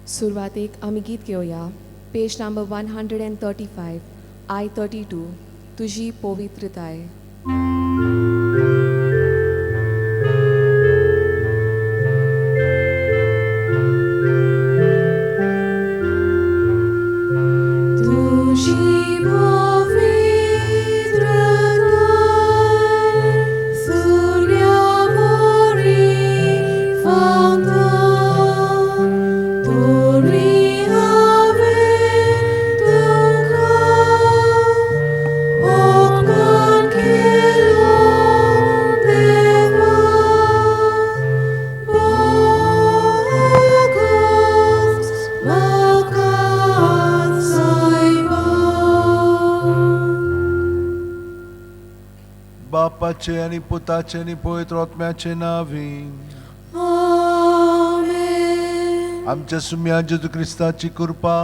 सुरवातेक आमी गीत घेवया. Page number 135, I 32, तुजी पवित्रताय. तुजी पवित्रताय सुर्या वरी फांकता, तरी हांवें तुका अपमान केलो देवा, भोगोस म्हाका सायबा. बापाचे आनी पुताचे आनी पवित्र आत्म्याचे नांवी. आमेन. आमच्या सुम्या जेजू क्रिस्ताची कृपा,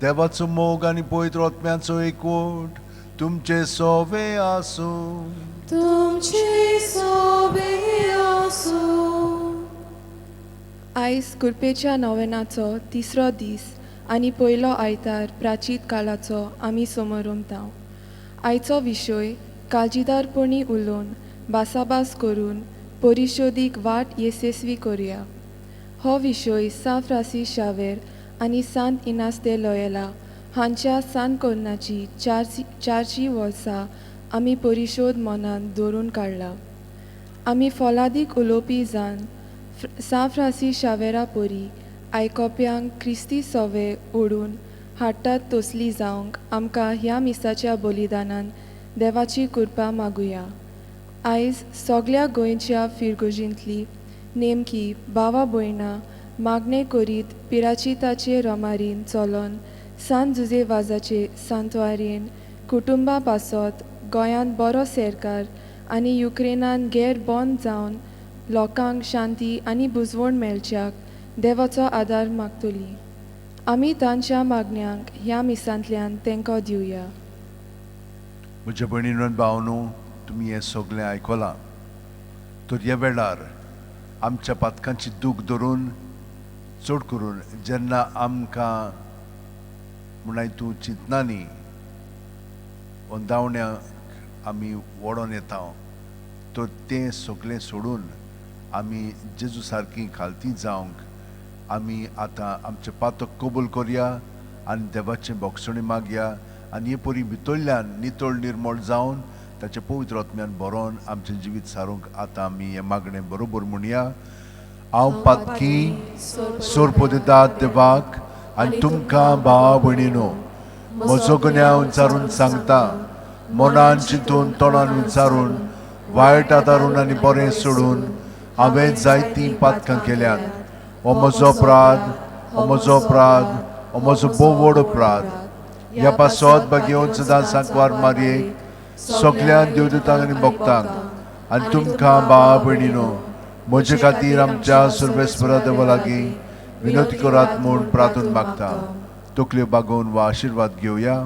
देवाचो मोग आनी पवित्र आत्म्याचो एकवट तुमचे सोवे आसूं. तुमचे सोबे आसूं. आयज कुरपेच्या नोवेनाचो तिसरो दीस आनी पयलो आयतार प्राचीत काळाचो आमी समोरमता. आयचो विशय काळजीदारपणी उलोवन भासाभास करून परिशोदीक वाट येसस्वी करुया. हो विशय सां फ्रांसीस शावेर आनी सांत इनास दे लोयेला हांच्या सांत कोर्नाची 400 वर्सां आमी परिशोद मनांत दवरून काडला. आमी फोलादीक उलोवपी जावन सां फ्रांसीस शावेरा परी आयकोप्यांक क्रिस्ती सोवे ओडून हाडटात तसली जावंक आमकां ह्या मिसाच्या बलिदानान देवाची कृपा मागुया. आयज सगल्या गोंयच्या फिरगोजींतली नेमकी भावा भयणां मागणें करीत पिराचिताचे रोमारीन चलोन सांत जुजे वाजाचे सांतवारेन कुटुंबा पासत गोंयांत बरो सरकार आनी युक्रेनान गैर बंद जावन लोकांक शांती आनी बुजवण मेळच्याक देवाचो आदार मागतली. आमी तांच्या मागण्यांक ह्या मिसांतल्यान तेंको दिवया. म्हज्या भयणीन भावनो, तुमी हें सगळें आयकलां तर ह्या वेळार आमच्या पातकांची दूख धरून, चड करून जेन्ना आमकां म्हणाय तूं चिंतनानी अंदावण्याक आमी वडोन येता, तर तें सगळें सोडून आमी जेजू सारकी खालती जावंक आमी आतां आमचें पातक कबूल करया आनी देवाचें बोगसणी मागया आनी हे परी भितरल्यान नितळ निर्मळ जावन ताचे पवित्र आत्म्यान बरोवन आमचें जिवीत सारूंक आतां आमी हें मागणें बरोबर म्हणया. हांव पातकी सोरपोदेतात देवाक आनी तुमकां भावा भयणीनो म्हजो गुन्यांव विचारून सांगता. मनान चिंतून, तोंडान विचारून, वायट आदारून आनी बरें सोडून हांवें जायतीं पातकां केल्यात. हो म्हजो अपराध, हो म्हजो अपराध, हो म्हजो भोव व्हड अपराध. ह्या पासत बागेवन सदां सांकवार मारयेक, सगळ्या देवदूतांक आनी भक्तांक आनी तुमकां भावा भयणीनो म्हजे खातीर आमच्या सर्वेस्परा देवा लागीं विनोती करात म्हूण प्रार्थना मागता. तकल्यो बागोवन वा आशिर्वाद घेवया.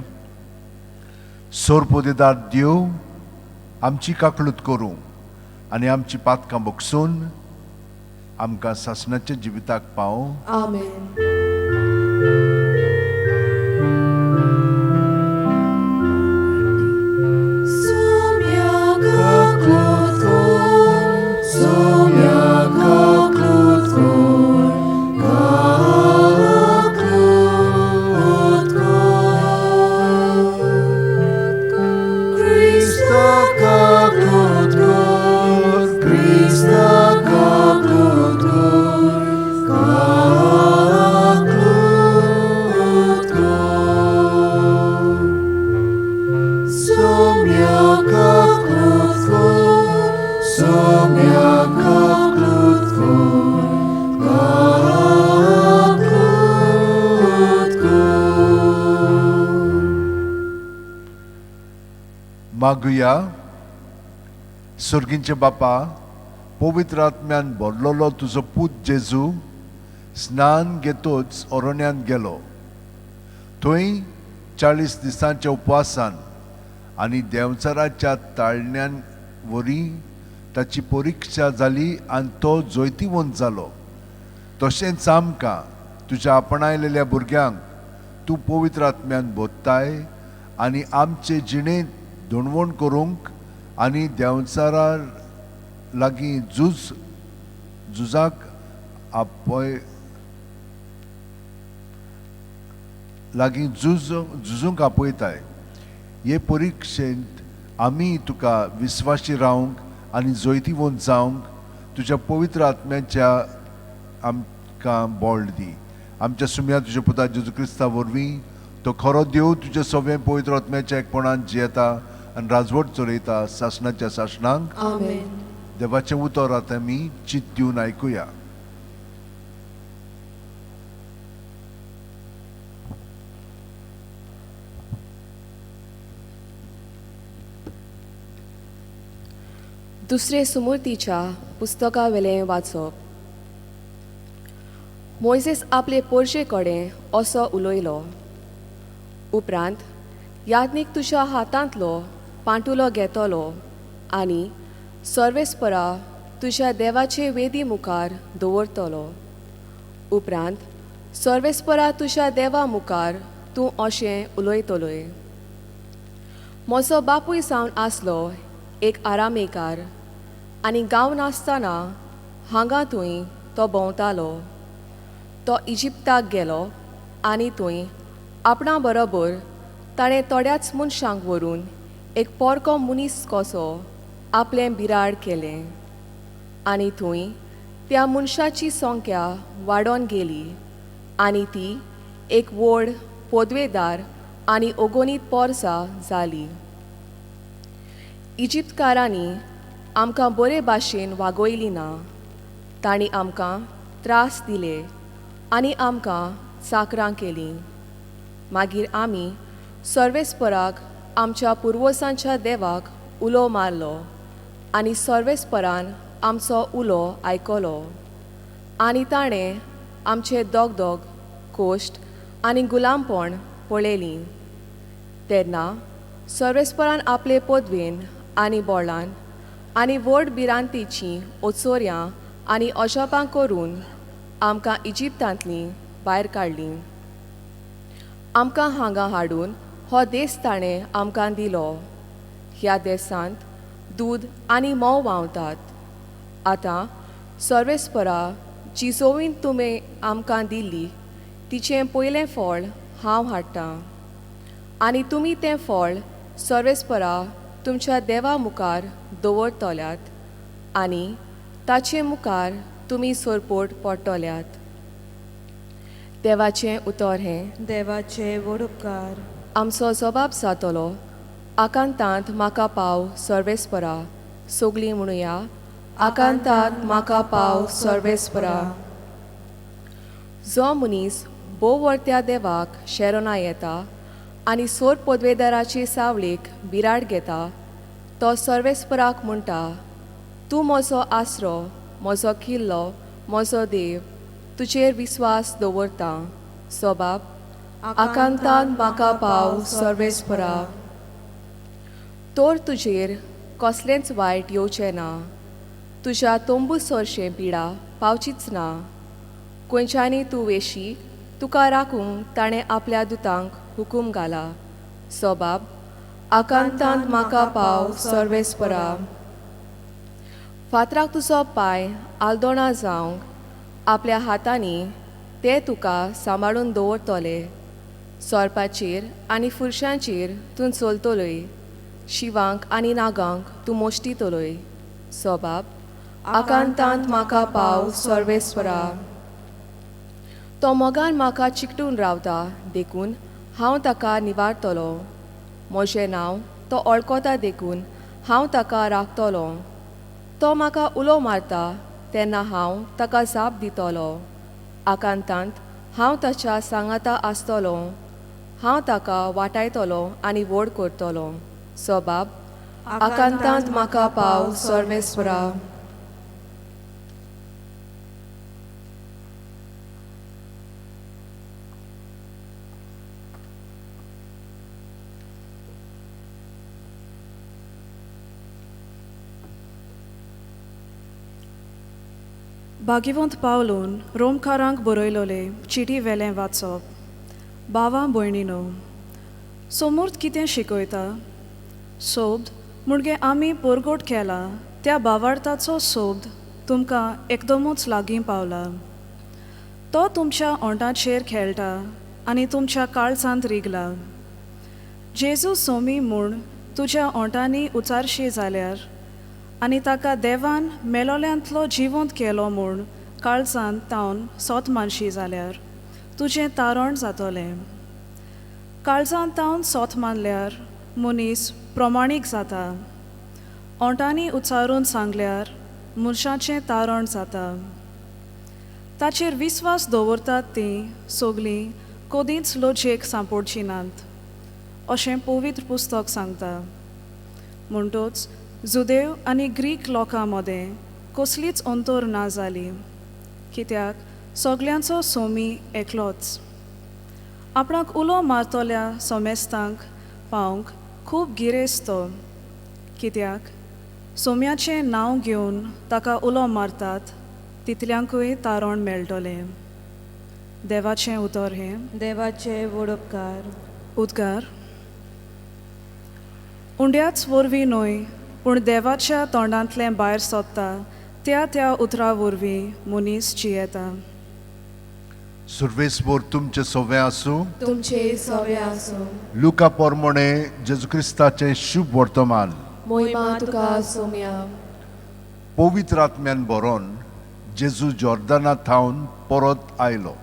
सोरपोदेदार देव आमची काकळूत करूं आनी आमची पातकां बगसून आमकां सासणाच्या जिविताक पावोवं. आमेन. मागुया. सर्गींचे बापा, पवित्र आत्म्यान भरलेलो तुजो पूत जेजू स्नान घेतोच अरण्यांत गेलो. थंय 40 दिसांच्या उपवासान आनी देंवचाराच्या ताळण्यान वरी ताची परिक्षा जाली आनी तो जैतिवंत जालो. तशेंच आमकां तुज्या आपणायलेल्या भुरग्यांक तूं पवित्र आत्म्यान बोधताय आनी आमचे जिणेंत धोणवण करूंक आनी देंवचारा लागीं झुजाक आपय लागीं झुजूंक आपयताय. हे परिक्षेंत आमी तुका विस्वाशी रावंक आनी जैतिवंत जावंक तुज्या पवित्र आत्म्याच्या आमकां बळ दी. आमच्या सुम्या तुज्या पुता जेजू क्रिस्ता वरवीं तो खरो देव तुज्या सगळें पवित्र आत्म्याच्या एकपणान जियेता आनी राजवट चलयता सासणाच्या सासणांक. आमेन. देवाचें उतर आतां आमी चित दिवन आयकुया. दुसरे सुमूर्तीच्या पुस्तकावेलें वाचप. मोयजेस आपले पोरशे कडेन असो उलयलो. उपरांत याज्ञीक तुज्या हातांतलो पांटुलो घेतलो आनी सर्वेस्परा तुज्या देवाचे वेदी मुखार दवरतलो. उपरांत सर्वेस्परा तुज्या देवा मुखार तूं अशें उलयतलोय. म्हजो बापूय जावन आसलो एक आरामेकार आनी गांव नासतना हांगा थंय तो भोंवतालो. तो इजिप्ताक गेलो आनी थंय आपणा बरोबर ताणें थोड्याच मनशांक व्हरून एक पोरको मनीस कसो आपलें बिराड केलें आनी थंय त्या मनशाची संख्या वाडोन गेली आनी ती एक व्हड पदवेदार आनी अगणीत पोरसां जाली. इजिप्तकारांनी आमकां बरे भाशेन वागयली ना. तांणी आमकां त्रास दिले आनी आमकां चाकरां केलीं. मागीर आमी सर्वेस्पराक आमच्या पुर्वजांच्या देवाक उलो मारलो आनी सर्वेस्परान आमचो उलो आयकलो आनी ताणें आमचे दोगदोग कोश्ट आनी गुलामपण पळयलीं. तेन्ना सर्वेस्परान आपले पदवेन आनी बोळान आनी व्हड भिरांतेचीं ओचोऱ्यां आनी अजापां करून आमकां इजिप्तांतलीं भायर काडलीं. आमकां हांगा हाडून हो देस ताणें आमकां दिलो. ह्या देसांत दूद आनी म्होंव व्हांवतात. आतां सर्वेस्परा जी जमीन तुवें आमकां दिल्ली तिचें पयलें फळ हांव हाडटां आनी तुमी तें फळ सर्वेस्परा तुमच्या देवा मुखार दवरतल्यात आनी ताचे मुखार तुमी सरपोट पडटल्यात. देवाचें उतर हें. देवाचे व्हड उपकार. आमचो जबाब जातलो आकांतांत म्हाका पाव सर्वेस्परा. सगलीं म्हणुया, आकांतांत म्हाका पाव सर्वेस्परा. जो मनीस भोव वर्त्या देवाक शेरोना येता आनी सोर पदवेदाराचे सावळेक बिराड घेता तो सर्वेस्पराक म्हणटा, तूं म्हजो आसरो, म्हजो किल्लो, म्हजो देव, तुजेर विस्वास दवरता. सोबाब आकांतान म्हाका पाव सर्वेस्परा. तर तुजेर कसलेंच वायट येवचें ना, तुज्या तंबू सरशें पिडा पावचीच ना. खंयच्यानी तूं वेशी तुका राखूंक ताणें आपल्या दुतांक हुकूम घाला. सोबाब आकांतान म्हाका पाव सर्वेस्परा. फातराक तुजो पांय आलदोणां जावंक आपल्या हातांनी ते तुका सांबाळून दवरतले. सोरपाचेर आनी फुरशांचेर तूं चलतलोय, शिवांक आनी नागांक तूं मोश्टितलोय. सोबाब आकांतांत म्हाका पाव सर्वेस्परा. तो मोगान म्हाका चिकटून रावता देखून हांव ताका निवारतलो. म्हजें नांव तो वळखता देखून हांव ताका राखतलो. तो म्हाका उलो मारता तेन्ना हांव ताका जाप दितलो. आकांतांत हांव ताच्या सांगाता आसतलो. हांव ताका वाटायतलो आनी व्हड करतलो. सोबाब आकांतांत म्हाका पाव सर्वेस्परा. भाग्यवंत पावलून रोमकारांक बरयलोले चिटी वेलें वाचप. भावां भयणीनो, सोमूर्त कितें शिकयता? सोब्द म्हणजे आमी परगट केला त्या भावार्थाचो सोब्द तुमकां एकदमूच लागीं पावला. तो तुमच्या ओंठाचेर खेळटा आनी तुमच्या काळजांत रिगला. जेजू सोमी म्हूण तुज्या ओंठांनी उचारशी जाल्यार आनी ताका देवान मेलोल्यांतलो जिवंत केलो म्हूण काळजांत तावन सोत मानशी जाल्यार तुजें तारण जातलें. काळजांत तावन सोत मानल्यार मनीस प्रमाणीक जाता. ओंठांनी उच्चारून सांगल्यार मनशाचें तारण जाता. ताचेर विस्वास दवरतात तीं सगळीं कदींच लजेक सांपडची नात अशें पवित्र पुस्तक सांगता. म्हणटच जुदेव आनी ग्रीक लोकां मदें कसलीच अंतर ना जाली, कित्याक सगल्यांचो सोमी एकलोच. आपणाक उलो मारतल्या सोमेस्तांक पावंक खूब गिरेस्त तो, कित्याक सोम्याचें नांव घेवन ताका उलो मारतात तितल्यांकूय तारण मेळटलें. देवाचें उतर हें. देवाचे व्हड उपकार. उद्गार. उंड्याच वरवीं न्हय पूण देवाच्या तोंडांतलें भायर सोदता त्या त्या उतरा वरवीं मनीस जियेता. सुर्वेसभर तुमचें सोवें आसूं. तुमचे सोवे आसूं. लुका पोरमोणे जेजू क्रिस्ताचें शुभ वर्तमान. मोहिमा तुका सोम्या. पवित्र आत्म्यान बरोवन जेजू जॉर्दना थावन परत आयलो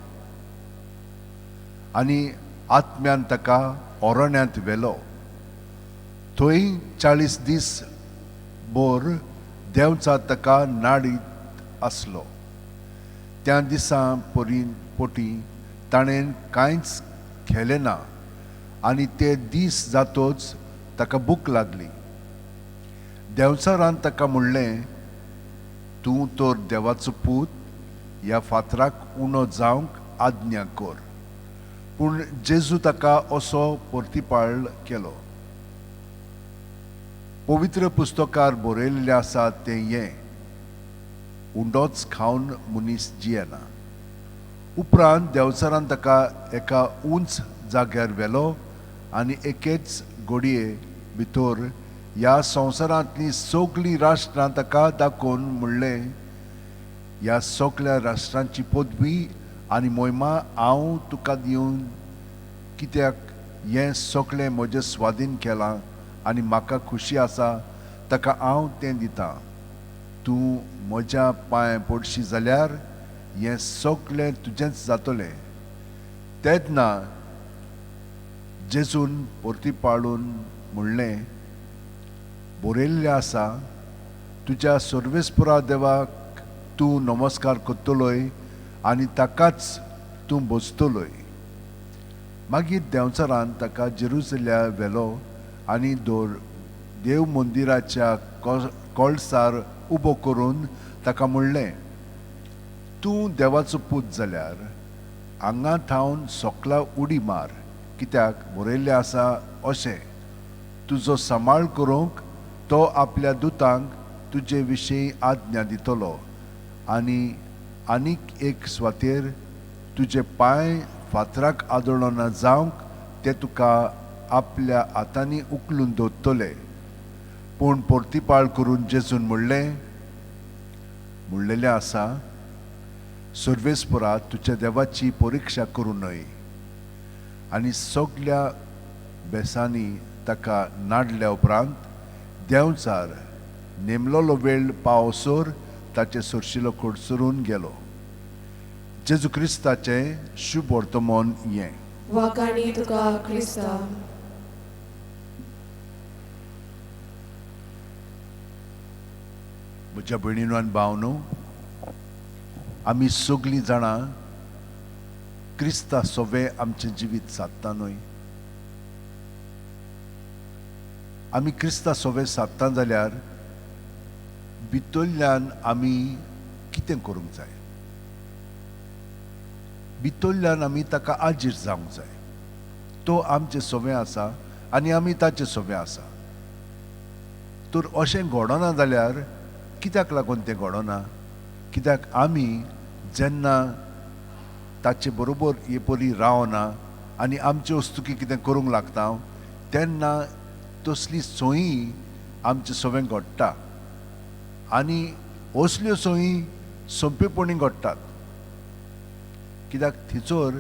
आनी आत्म्यान ताका ओरण्यांत व्हेलो. थंय 40 दीस बोर देंवचा ताका नाडीत आसलो. त्या दिसा परी पोटी ताणें कांयच खेलें ना आनी ते दीस जातोच ताका भूक लागली. देंवचारान ताका म्हणलें, तूं तर देवाचो पूत, ह्या फातराक उणो जावंक आज्ञा कर. पूण जेजू ताका असो परतिपाळ केलो, पवित्र पुस्तकार बरयल्लें आसा तें हें, उंडोच खावन मनीस जियेना. उपरांत देंवचारान ताका एका उंच जाग्यार व्हेलो आनी एकेच घडये भितर ह्या संवसारांतलीं सगळीं राष्ट्रां ताका दाखोवन म्हणलें, ह्या सगळ्या राष्ट्रांची पदवी आनी मोहिमा हांव तुका दिवन, कित्याक हें सगळें म्हजें स्वाधीन केलां आनी म्हाका खुशी आसा ताका हांव तें दितां. तूं म्हज्या पांय पडशी जाल्यार हें सगळें तुजेंच जातलें. तेन्ना जेजून परतीपाळून म्हणलें, बरयल्लें आसा, तुज्या सर्वेस्परा देवाक तूं नमस्कार करतलोय आनी ताकाच तूं बसतलोय. मागीर देंवचारान ताका जेरुजल्या व्हेलो आनी देव मंदिराच्या कळसार उबो करून ताका म्हणलें, तूं देवाचो पूत जाल्यार हांगा थावन सकला उडी मार, कित्याक बरयल्लें आसा अशें, तुजो सांबाळ करूंक तो आपल्या दुतांक तुजे विशीं आज्ञा दितलो आनी आनीक एक स्वातेर तुजे पांय फातराक आदळना जावंक ते तुका आपल्या हातांनी उखलून दवरतले. पूण परतिपाळ करून जेजून म्हणलें, म्हणलेलें आसा, सर्वेस्परा तुज्या देवाची परिक्षा करूं न्हय. आनी सगल्या बेसांनी ताका नाडल्या उपरांत देंवचार नेमलोलो वेळ पावसर ताचे सरशिलो कडसरून गेलो. जेजू क्रिस्ताचें शुभ वर्तमान हें. वाखाणी तुका क्रिस्ता. म्हज्या भयणीनो आनी भावनो, आमी सगळीं जाणां क्रिस्ता सोवे आमचें जिवीत सादता न्हय. आमी क्रिस्ता सोवे सादता जाल्यार भितरल्यान आमी कितें करूंक जाय? भितरल्यान आमी ताका आजीर जावंक जाय. तो आमचे सोवे आसा आनी आमी ताचे सोवे आसा. तर अशें घडना जाल्यार कित्याक लागून तें घडना? कित्याक आमी जेन्ना ताचे बरोबर हे परी रावना आनी आमचे वस्तुकी कितें करूंक लागता तेन्ना तसली सोयी आमचे सगळें घडटा आनी असल्यो सोयी सोंपेपणी घडटात, कित्याक थंयसर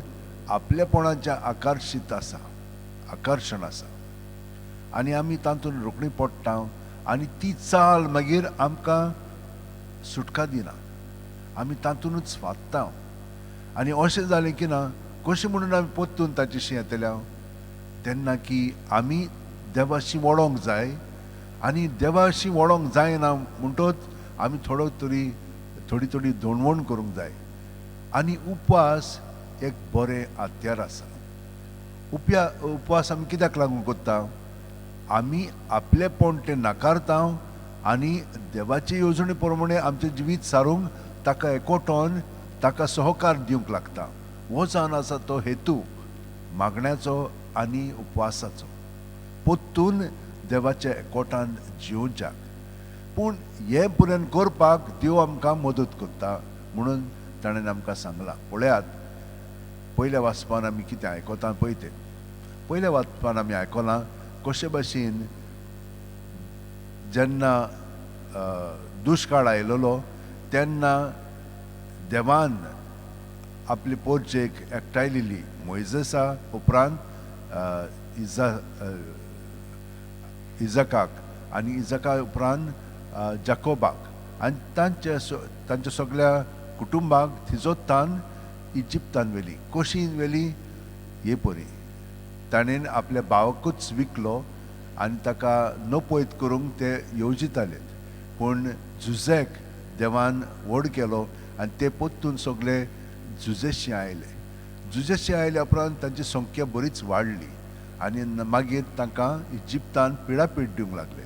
आपलेपणाचें आकर्शीत आसा, आकर्शण आसा आनी आमी तातूंत रोखडी पडटा आनी ती चाल मागीर आमकां सुटका दिना, आमी तातूंतच फात्ता. आनी अशें जालें की ना कशें म्हणून आमी परतून ताचेशी येतले तेन्ना की आमी देवाशी वळोंक जाय आनी देवाशी वळोंक जायना म्हणटच आमी थोडो तरी थोडी थोडी दणवण करूंक जाय. आनी उपवास एक बरें हत्यार आसा. उपवास आमी कित्याक लागून करता? आमी आपलेपण तें नाकारता आनी देवाचे येवजणे प्रमाणे आमचें जिवीत सारूंक ताका एकवटोन ताका सहकार दिवंक लागता. हो जावन आसा तो हेतू मागण्याचो आनी उपवासाचो, परतून देवाच्या एकवटान जिवच्याक. पूण हें पुराय करपाक देव आमकां मदत करता म्हणून ताणें आमकां सांगलां. पळयात, पयल्या वाचपान आमी कितें आयकता पळय तें. पयल्या वाचपान आमी आयकलां कशे भाशेन जेन्ना दुश्काळ आयलेलो तेन्ना देवान आपले पोरचेक एकठांयलेली मोयजेसा उपरांत इजकाक आनी इजका उपरांत जाकोबाक आनी तांच्या सगळ्या कुटुंबाक थिजोतान इजिप्तान व्हेली. कशी व्हेली? हे परी ताणें आपल्या भावाकूच विकलो आनी ताका नपयत करूंक ते येवजिताले, पूण झुजेक देवान व्हड केलो आनी ते परतून सगळे झुजेशी आयले. झुजेशी आयल्या उपरांत तांची संख्या बरीच वाडली आनी मागीर तांकां इजिप्तान पिडापीड दिवंक लागले.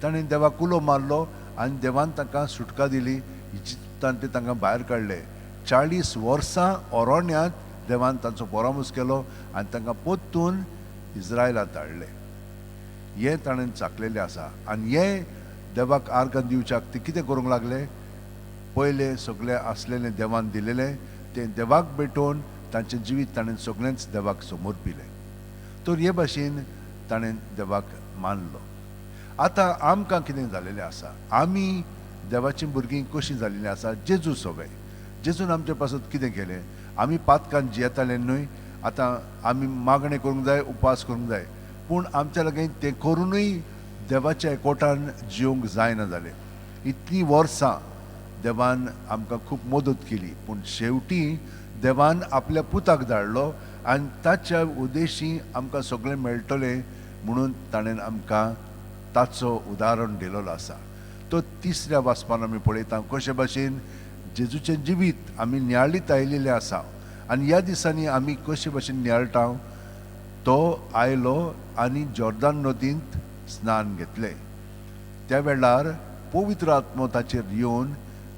ताणें देवाक उलो मारलो आनी देवान तांकां सुटका दिली. इजिप्तान ते तांकां भायर काडले. 40 वर्सां अरण्यांत देवान तांचो परामर्श केलो आनी तांकां परतून इज्रायलांत हाडले. हें ताणें चाकलेलें आसा. आनी हें देवाक आर्गां दिवच्याक ते कितें करूंक लागले? पयलें सगळें आसलेलें देवान दिलेलें तें देवाक भेटोवन तांचें जिवीत ताणें सगळेंच देवाक समर्पिलें. तर हे भाशेन ताणें देवाक मानलो. आतां आमकां कितें जालेलें आसा? आमी देवाचीं भुरगीं कशीं जालेलीं आसा? जेजू सगळें जेजून आमचे पासत कितें केलें? आमी पातकान जियेताले न्हय, आतां आमी मागणें करूंक जाय, उपवास करूंक जाय, पूण आमच्या लागीं तें करुनूय देवाच्या एकवटान जिवंक जायना जालें. इतलीं वर्सां देवान आमकां खूब मदत केली, पूण शेवटी देवान आपल्या पुताक धाडलो आनी ताच्या उद्देशी आमकां सगळें मेळटलें म्हणून ताणें आमकां ताचो उदाहरण दिलेलो आसा. तो तिसऱ्या वाचपान आमी पळयता कशे भाशेन जेजूचें जिवीत आमी नियाळीत आयिल्लें आसा आनी ह्या दिसांनी आमी कशे भाशेन नियाळटा. तो आयलो आनी जॉर्दान नदींत स्नान घेतलें. त्या वेळार पवित्र आत्मो ताचेर येवन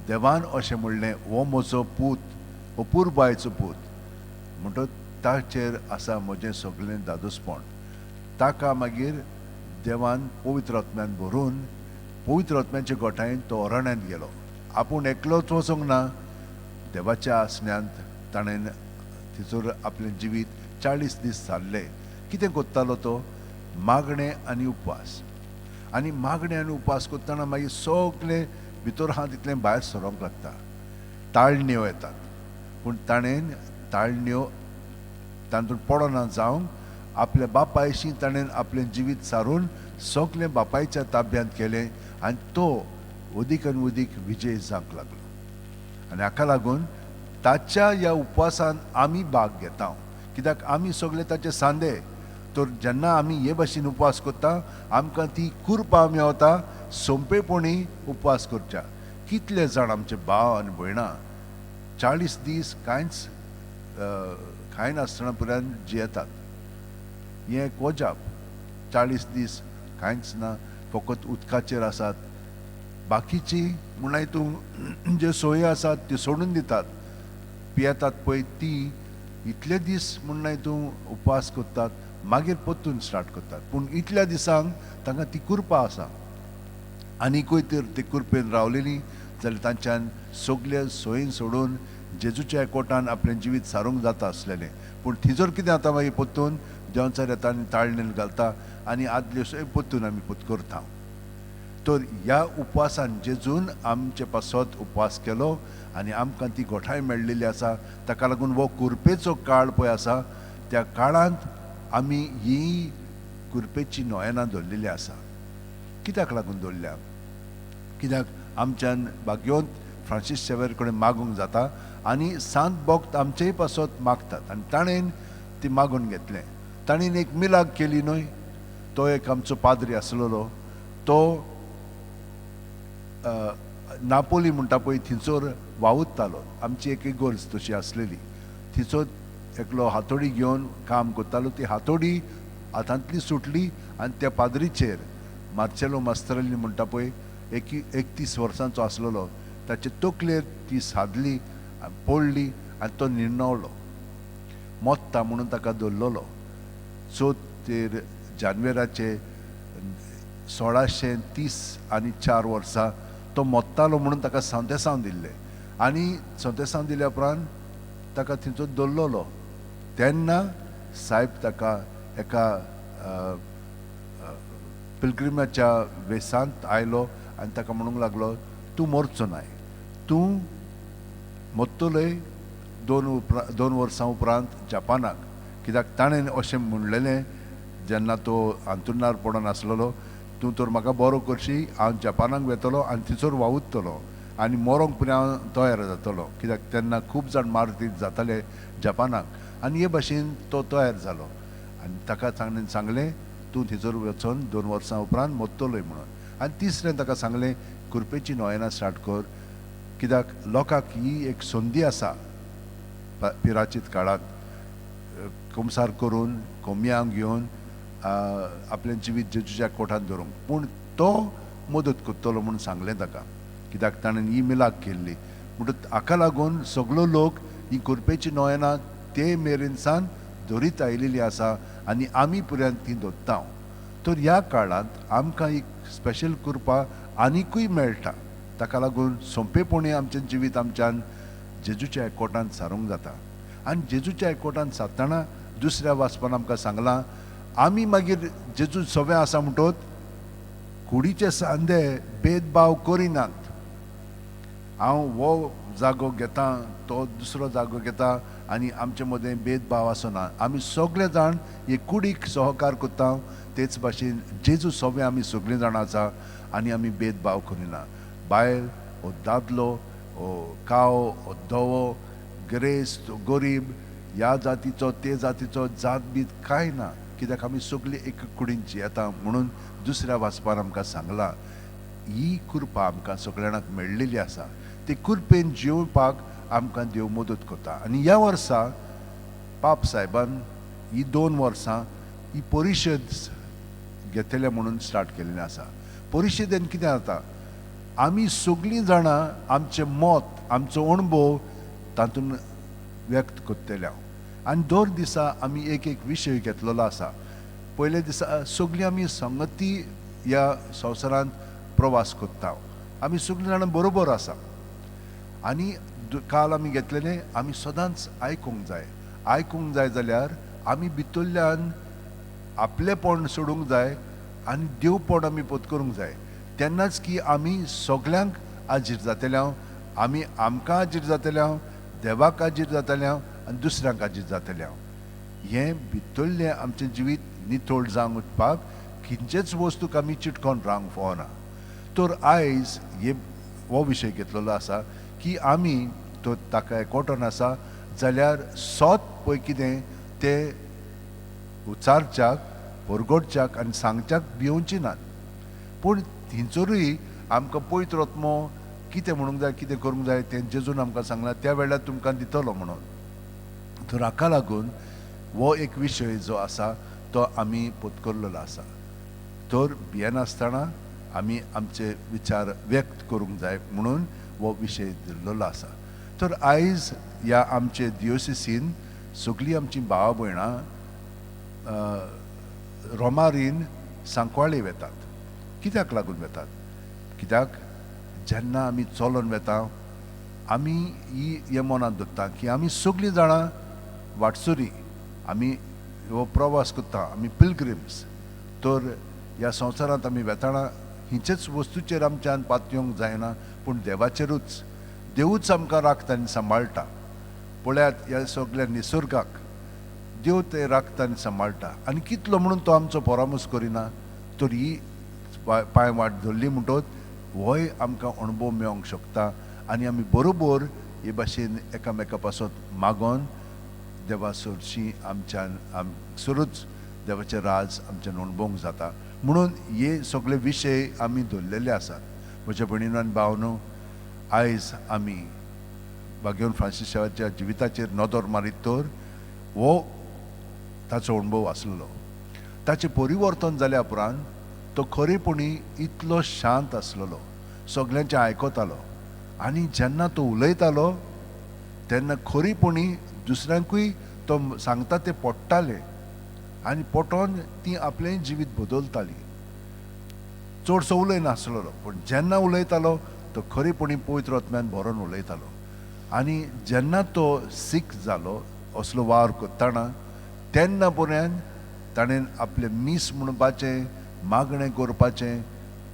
देवान अशें म्हणलें, हो म्हजो पूत, अपुरबायचो पूत, म्हणटच ताचेर आसा म्हजें सगळें दादोसपण. ताका मागीर देवान पवित्र आत्म्यान भरून पवित्र आत्म्याच्या गोठायेन तो अरण्यांत गेलो. आपूण एकलोच वचूंक ना, देवाच्या आसण्यांत ताणें थंयसर आपलें जिवीत 40 दीस सारले. कितें करतालो तो? मागणें आनी उपवास. आनी मागणें आनी उपवास करतना मागीर सगळें भितर आहा तितलें भायर सरोंक लागता, ताळण्यो येतात, पूण ताणें ताळण्यो तातूंत पडना जावंक आपल्या बापायशी ताणें आपलें जिवीत सारून सगळें बापायच्या ताब्यांत केलें आनी तो अदीक आनी अदीक विजय जावंक लागलो. आनी हाका लागून ताच्या ह्या उपवासान आमी भाग घेता, कित्याक आमी सगळे ताचे सांदे. तर जेन्ना आमी हे भाशेन उपवास करता आमकां ती कुरपा मेवता सोंपेपणी उपवास करच्या. कितले जाण आमचे भाव आनी भयणां 40 दीस कांयच खायनासतना पर्यंत जियेतात. हें एक वजाप. 40 दीस कांयच ना, फकत उदकाचेर आसात. बाकीची म्हणल्यार हितून ज्यो सोयी आसात त्यो सोडून दितात, पियेतात पळय ती इतले दीस म्हणल्यार हितून उपवास करतात, मागीर परतून स्टार्ट करतात. पूण इतल्या दिसांक तांकां ती कुरपा आसा. आनीकूय तर ते कुरपेन रावलेली जाल्यार तांच्यान सगळे सोयीन सोडून जेजूच्या एकवटान आपलें जिवीत सारूंक जाता आसलेलें. पूण थंयसर कितें जाता मागीर परतून देंवचार येता आनी ताळणेल घालता आनी आदल्यो सोय परतून आमी पोत करता. तर ह्या उपवासान जेजून आमचे पासत उपवास केलो आनी आमकां ती गोठाय मेळ्ळेली आसा. ताका लागून हो कुरपेचो काळ पळय आसा त्या काळांत आमी ही कुरपेची नोयनां दवरलेली आसा. कित्याक लागून दवरल्या? कित्याक आमच्यान भाग्यवंत फ्रांसीस शेवर कडेन मागूंक जाता आनी सांत भक्त आमचेय पासत मागतात आनी ताणें ती मागून घेतलें. ताणें एक मिलाग केली न्हय. तो एक आमचो पाद्री आसलेलो, तो नापोली म्हणटा पळय थंयसर वावुरतालो. आमची एक इगर्ज तशी आसलेली. थंयसर एकलो हातोडी घेवन काम करतालो. ती हातोडी हातांतली सुटली आनी त्या पाद्रीचेर मार्चेलो मास्त्रेली म्हणटा पळय 31 वर्सांचो आसलेलो, ताचे तकलेर ती सादली पडली आनी तो निर्णवलो. मोत्ता म्हणून ताका दवरलेलो. 4 जानेवाराचे 1634 वर्सा तो मोत्तालो म्हणून ताका सांतेसांव दिल्लें आनी सांतेसांव दिल्या उपरांत ताका थंयचो दवरलेलो. तेन्ना सायब ताका एका पिलग्रिमाच्या वेसांत आयलो आनी ताका म्हणूंक लागलो, तूं मरचो नाय, तूं मोत्तलोय 2 वर्सां उपरांत जपानाक. कित्याक ताणें अशें म्हणलेलें जेन्ना तो अंतुरणार पडोन आसलेलो, तूं तर म्हाका बरो करशी, हांव जपानाक वेतलो आनी थंयसर वावुरतलो आनी मरोंक पुरो हांव तयार जातलो. कित्याक तेन्ना खूब जाण मारतीत जाताले जपानाक आनी हे भाशेन तो तयार जालो आनी ताका ताणें सांगलें तूं थंयसर वचोन 2 वर्सां उपरांत मोत्तलोय म्हणून. आनी तिसरें ताका सांगलें कुरपेची नोयनां स्टार्ट कर, कित्याक लोकांक ही एक संदी आसा पिराचीत काळांत कुमसार करून कोमयांक घेवन आपलें जिवीत जेजूच्या कोठांत दवरूंक. पूण तो मदत करतलो म्हणून सांगलें ताका, कित्याक ताणें ही मिलाग केल्ली. म्हणटकच हाका लागून सगलो लोक ही कुरपेची नोयनां ते मेरेन सान धरीत आयिल्ली आसा आनी आमी पर्यंत ती दवरता. तर ह्या काळांत आमकां एक स्पेशल कृपा आनिकूय मेळटा. ताका लागून सोंपेपणी आमचें जिवीत आमच्यान जेजूच्या एकवटान सारूंक जाता. आनी जेजूच्या एकवटान सारतना दुसऱ्या वाचपान आमकां सांगलां आमी मागीर जेजू सगळें आसा म्हणटोत कुडीचे सांदे भेदभाव करिनात. हांव हो जागो घेता, तो दुसरो जागो घेता आनी आमचे मदें भेदभाव आसना. आमी सगळे जाण हे कुडीक सहकार करता. तेच भाशेन जेजू सगळें आमी सगळीं जाणां आसा आनी आमी भेदभाव करिना. बायल ओ दादलो ओ काव ओ धवो, गिरेस्त गरीब, ह्या जातीचो ते जातीचो जात बीत कांय ना, कित्याक आमी सगळीं एक कुडीन जियेता म्हणून दुसऱ्या वाचपान आमकां सांगलां. ही कृपा आमकां सगळ्यांक मेळ्ळेली आसा. ती कृपेन जिवपाक आमकां देव मदत करता. आनी ह्या वर्सा पाप सायबान ही 2 वर्सां ही परिशद घेतले म्हणून स्टार्ट केल्लें आसा. परिशदेन कितें जाता, आमी सगळीं जाणां आमचें मत आमचो अणभव तातूंत व्यक्त करतले हांव. आनी दर दिसा आमी एक एक विशय घेतलेलो आसा. पयल्या दिसा सगळीं आमी संगती ह्या संवसारांत प्रवास करता, आमी सगळीं जाणां बरोबर आसा. आनी काल आमी घेतलेलें आमी सदांच आयकूंक जाय. आयकूंक जाय जाल्यार आमी भितरल्यान आपलेपण सोडूंक जाय आनी देवपण आमी पत्करूंक जाय. तेन्नाच की आमी सगल्यांक आजीर जातले हांव, आमी आमकां आजीर जातले हांव, देवाक आजीर जातले हांव आनी दुसऱ्यांक आजीर जातले हांव. हें भितरलें आमचें जिवीत नितळ जावंक वचपाक खंयचेच वस्तूक आमी चिटकोन रावंक फावना. तर आयज हे हो विशय घेतलेलो आसा की आमी तो ताका एकवटोन आसा जाल्यार सोत पळय कितें तें उच्चारच्याक परगटच्याक आनी सांगच्याक भिवची नात. पूण थंयसरूय आमकां पवित्र आत्मो कितें म्हणूंक जाय कितें करूंक जाय तें जेजून आमकां सांगलां त्या वेळार तुमकां दितलो म्हणून. तर हाका लागून हो एक विशय जो आसा तो आमी पत्करलेलो आसा. तर भियेनासतना आमी आमचे विचार व्यक्त करूंक जाय म्हणून हो विशय दिल्लो आसा. तर आयज ह्या आमचे दियोसिसीन सगळीं आमची भावा भयणां रोमारीन सांकवाळे वेतात. कित्याक लागून वेतात? कित्याक जेन्ना आमी चलोन वेता आमी ही हें मनांत दवरता की आमी सगळीं जाणां वाटसुरी, आमी हो प्रवास करता, आमी पिलग्रिम्स. तर ह्या संवसारांत आमी वेताना हिचेच वस्तूचेर आमच्यान पातयेवंक जायना, पूण देवाचेरूच, देवूच आमकां राखता आनी सांबाळटा. पळयात ह्या सगल्या निसर्गाक देव ते राखता आनी सांबाळटा आनी कितलो म्हणून तो आमचो परामर्श करिना. तर ही पांय वाट धरली म्हणटच होय आमकां अणभव मेळोंक शकता आनी आमी बरोबर हे भाशेन एकामेका पासत मागोन देवा सरशी आमच्यान सुरूच देवाचें राज आमच्यान अणभवंक जाता. म्हणून हे सगळे विशय आमी दवरलेले आसात. म्हज्या भयणीनो आनी भावनो, आयज आमी भाग्यवन फ्रांसिसाच्या जिविताचेर नदर मारीत तर हो ताचो अणभव आसलेलो. ताचें परिवर्तन जाल्या उपरांत तो खरेपणी इतलो शांत आसलेलो, सगल्यांचें आयकतालो आनी जेन्ना तो उलयतालो तेन्ना खरेपणी दुसऱ्यांकूय तो सांगता तें पडटालें आनी पटोन ती आपलें जिवीत बदलताली. चडसो उलयनासलेलो, पूण जेन्ना उलयतालो तो खरेपणी पवित्र आत्म्यान भरोन उलयतालो. आनी जेन्ना तो सीख जालो असलो वावर करतना तेन्ना पर्यंत ताणें आपलें मीस म्हणपाचें, मागणें करपाचें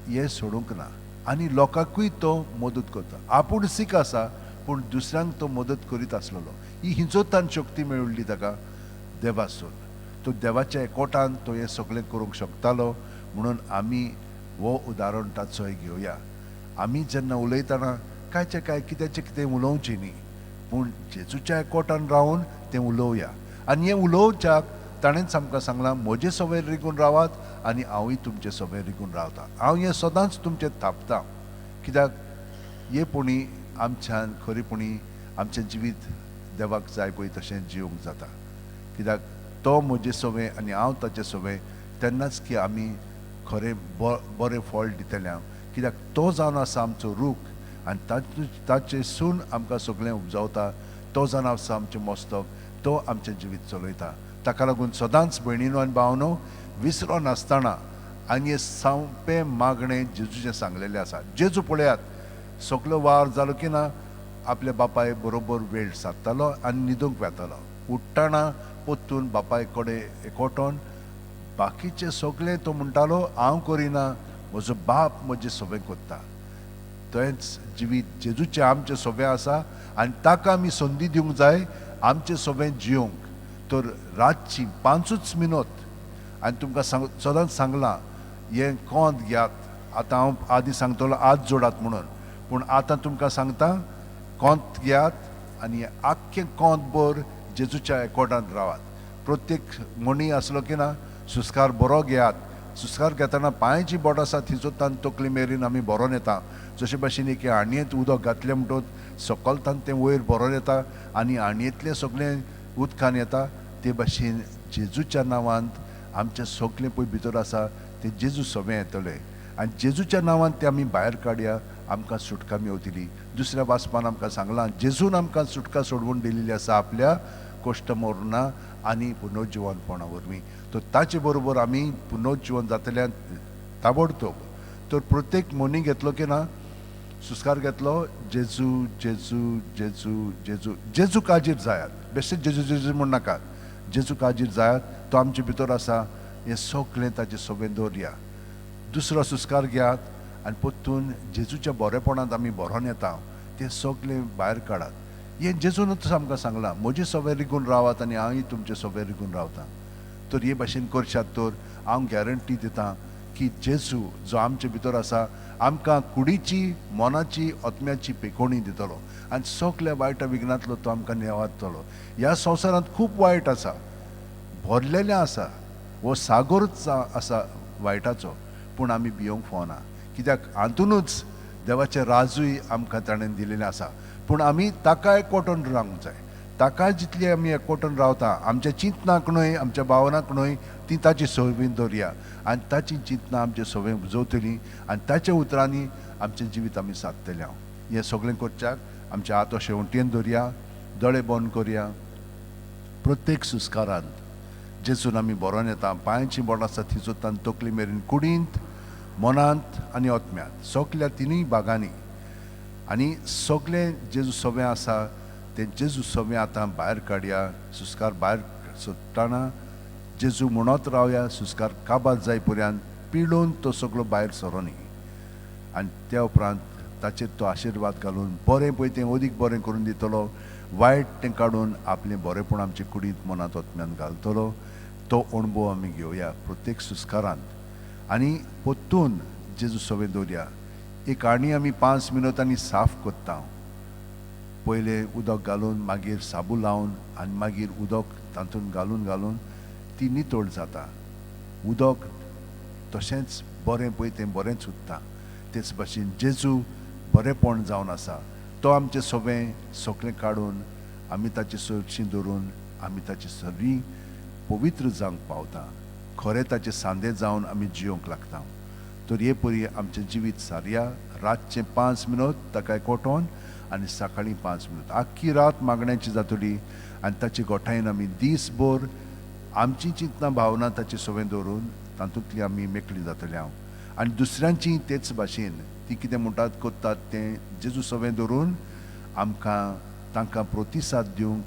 हें सोडूंक ना आनी लोकांकूय तो मदत करता. आपूण सीख आसा पूण दुसऱ्यांक तो मदत करीत आसलेलो. ही हिंचोतान शक्ती मेळिल्ली ताका देवासून. तो देवाच्या एकवटान तो हें सगळें करूंक शकतालो. म्हणून आमी हो उदाहरण ताचोय घेवया. आमी जेन्ना उलयतना कांयचें कांय कित्याचें कितें उलोवचें न्ही, पूण जेजूच्या एकवटान रावन तें उलोवया. आनी हें उलोवच्याक ताणेंच आमकां सांगलां, म्हजे सवय रिगून रावात आनी हांवूय तुमचे सवय रिगून रावता. हांव हें सदांच तुमचें थापता, कित्याक हे पुणी आमच्यान खरेपणी आमचें जिवीत देवाक जाय पळय तशें जिवंक जाता. कित्याक तो म्हजे सवय आनी हांव ताचे सवय, तेन्नाच की आमी खरें बरें फळ दितले हांव. कित्याक तो जावन आसा आमचो रूख आनी ताचे सून आमकां सगळें उपजावता. तो जावन आसा आमचें मस्तक, तो आमचें जिवीत चलयता. ताका लागून सदांच भयणीनो आनी भावनो विसरो नासतना आनी हें सोंपें मागणें जेजूचें सांगलेलें आसा. जेजू पळयात सगलो वावर जालो की ना आपल्या बापाय बरोबर वेळ सादतालो आनी न्हिदूंक वेतालो. उठ्ठाना परतून बापाय कडेन एकवटोन बाकीचें सगळें तो म्हणटालो हांव करिना, म्हजो बाप म्हजें सगळें करता. थंयच जिवीत जेजूचें आमचें सगळें आसा आनी ताका आमी संदी दिवंक जाय आमचें सगळें जिवंक. तर रातची 5 मिनट आनी तुमकां सांग सदांच सांगलां हें कोंत घेयात. आतां हांव आदीं सांगतलो हात जोडात म्हणून, पूण आतां तुमकां सांगता कोंत घेयात आनी आख्खें कोंतभर जेजूच्या एकवटांत रावात. प्रत्येक मणी आसलो की ना सुस्कार बरो घेयात. सुस्कार घेतना पांयची बोट आसा थिंचोतान तकली मेरेन आमी भरोन येता. जशे भाशेन एक आणयेंत उदक घातलें म्हणटकच सकलतान तें वयर भरोन येता आनी आणयेंतलें सगळें उदकान येता. ते भाशेन जेजूच्या नांवांत आमचें सगळें पळय भितर आसा तें जेजू सगळें येतलें आनी जेजूच्या नांवांत तें आमी भायर काडया, आमकां सुटका मेवतली. दुसऱ्या वाचपान आमकां सांगलां जेजून आमकां सुटका सोडवून दिलेली आसा आपल्या कश्ट मरणां आनी पुनर्जिवनपणा वरवीं. तर ताचे बरोबर आमी पुनर्जिवन जातल्यान ताबडतोब. तर प्रत्येक मनी घेतलो की ना सुस्कार घेतलो, जेजू जेजू जेजू जेजू जेजू काजीर जायात. बेश्टे जेजू जेजू म्हण नाकात, जेजू काजीर जायात, तो आमचे भितर आसा. हें सगळें ताचें सगळें दवरया. दुसरो सुस्कार घेयात आनी परतून जेजूच्या बरेपणांत आमी भरोन येता तें सगळें भायर काडात. हें जेजूनच आमकां सांगलां, म्हजे सगळें रिगून रावात आनी हांवूय तुमचें सगळें रिगून रावता. तर हे भाशेन करशात तर हांव गॅरंटी दिता की जेजू जो आमचे भितर आसा आमकां कुडीची, मनाची, आत्म्याची पेकोणी दितलो आनी सगल्या वायट विघ्नांतलो तो आमकां नेवातलो. ह्या संवसारांत खूब वायट आसा, भरलेलें आसा, हो सागोरूच आसा वायटाचो, पूण आमी भियोंक फावना. कित्याक हातूनच देवाचें राजूय आमकां ताणें दिलेलें आसा. पूण आमी ताका एकवटून रावंक जाय. ताका जितली आमी एकवटून रावता आमच्या चिंतनाक न्हय, आमच्या भावनाक न्हय, ती ताची सवयीन दवरया आनी ताची चिंतनां आमचे सवय उपजवतली आनी ताच्या उतरांनी आमचें जिवीत आमी सादतलें. हांव हें सगळें करच्याक आमचे हात अशें वटेन दवरया, दोळे बंद करया. प्रत्येक सुस्कारांत जेजून आमी बरोवन येता, पांयची बोट आसा थिंचोतान तकली मेरेन कुडींत, मनांत आनी आत्म्यांत सगल्या तिनूय भागांनी आनी सगळें जेजू सवें आसा तें जेजू सवें आतां भायर काडया. सुस्कार भायर सोडटना जेजू म्हणत रावया, सुस्कार काबार जाय पर्यंत पिळून तो सगळो भायर सरोनी. आनी त्या उपरांत ताचेर तो आशिर्वाद घालून बरें पळय तें अदीक बरें करून दितलो, वायट तें काडून आपलें बरेंपण आमचे कुडींत मनांत ओतम्यान घालतलो. तो अणभव आमी घेवया प्रत्येक सुस्कारांत आनी परतून जेजू सवें दवरया. एक आणी आमी 5 मिनटांनी साफ करता. पयलें उदक घालून, मागीर साबू लावन आनी मागीर उदक तातूंत घालून घालून ती नितळ जाता. उदक तशेंच बरें पळय तें बरेंच उरता. तेच भाशेन जेजू बरेंपण जावन आसा. तो आमचें सवें सगळें काडून आमी ताचे सरशी दवरून आमी ताचे सरी पवित्र जावंक पावता. खरें ताचे सांदे जावन आमी जियोंक लागता. तर हे परी आमचें जिवीत सारया. रातचें 5 मिनट ताका एकवटोन आनी सकाळीं 5 मिनट, आख्खी रात मागण्याची जातली. आनी ताचे गोठायेन आमी दीसभर आमची चिंतना भावना ताचे सवें दवरून तातूंतली आमी मेकळी जातली हांव. आनी दुसऱ्यांची तेच भाशेन ती कितें म्हणटात करतात तें जेजू सवें दवरून आमकां तांकां प्रतिसाद दिवंक,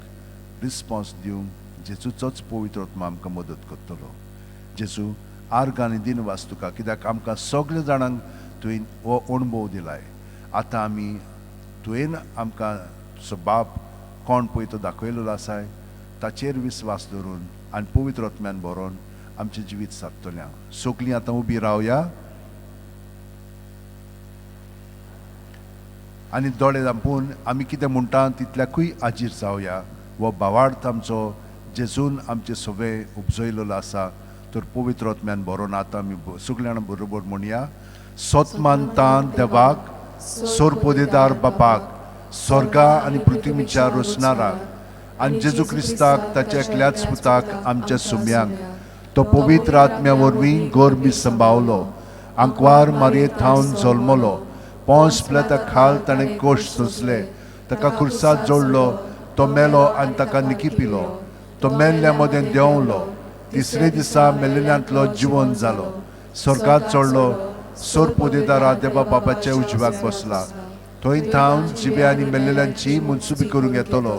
रिस्पोन्स दिवंक जेजूचोच पवित्र आत्मा आमकां मदत करतलो. जेजू आर्गां आनी दिनवास तुका, कित्याक आमकां सगळे जाणांक तुवें हो अणभव दिलाय. आतां आमी तुवें आमकां तुजो बाप कोण पळय तो दाखयलेलो आसाय ताचेर विस्वास दवरून आनी पवित्र आत्म्यान भरोन आमचें जिवीत सादतलें. सगळीं आतां उबी रावया आनी दोळे धांपून आमी कितें म्हणटा तितल्याकूय आजीर जावया. हो भावार्थ आमचो जेजून आमचे सवे उपजयलेलो आसा. तर पवित्र आत्म्यान भरोन आतां आमी सगळ्यां बरोबर म्हणया. सत मानता देवाक, सोरपोदेदार बापाक, स्वर्गा आनी पृथ्वीच्या रोसणाराक आनी जेजू क्रिस्ताक ताच्या एकल्याच पुताक आमच्या सुम्यांक, तो पवित्र आत्म्या वरवीं गोरबी संभावलो, आंकवार मारये थावन जल्मलो, पोंस प्लेता खाल ताणें कोश सोंसले, ताका खुर्सात जोडलो, तो मेलो आनी ताका निकी पिलो, तो मेल्ल्या मदें देंवलो, तिसरे दिसा मेल्ल्यांतलो जिवन जालो, स्वर्गात चडलो, सोरपोदेदारा देवा बापाच्या उजव्याक बसला, थंय थावन जिवे आनी मेल्लेल्यांची मनसुबी करूंक येतलो.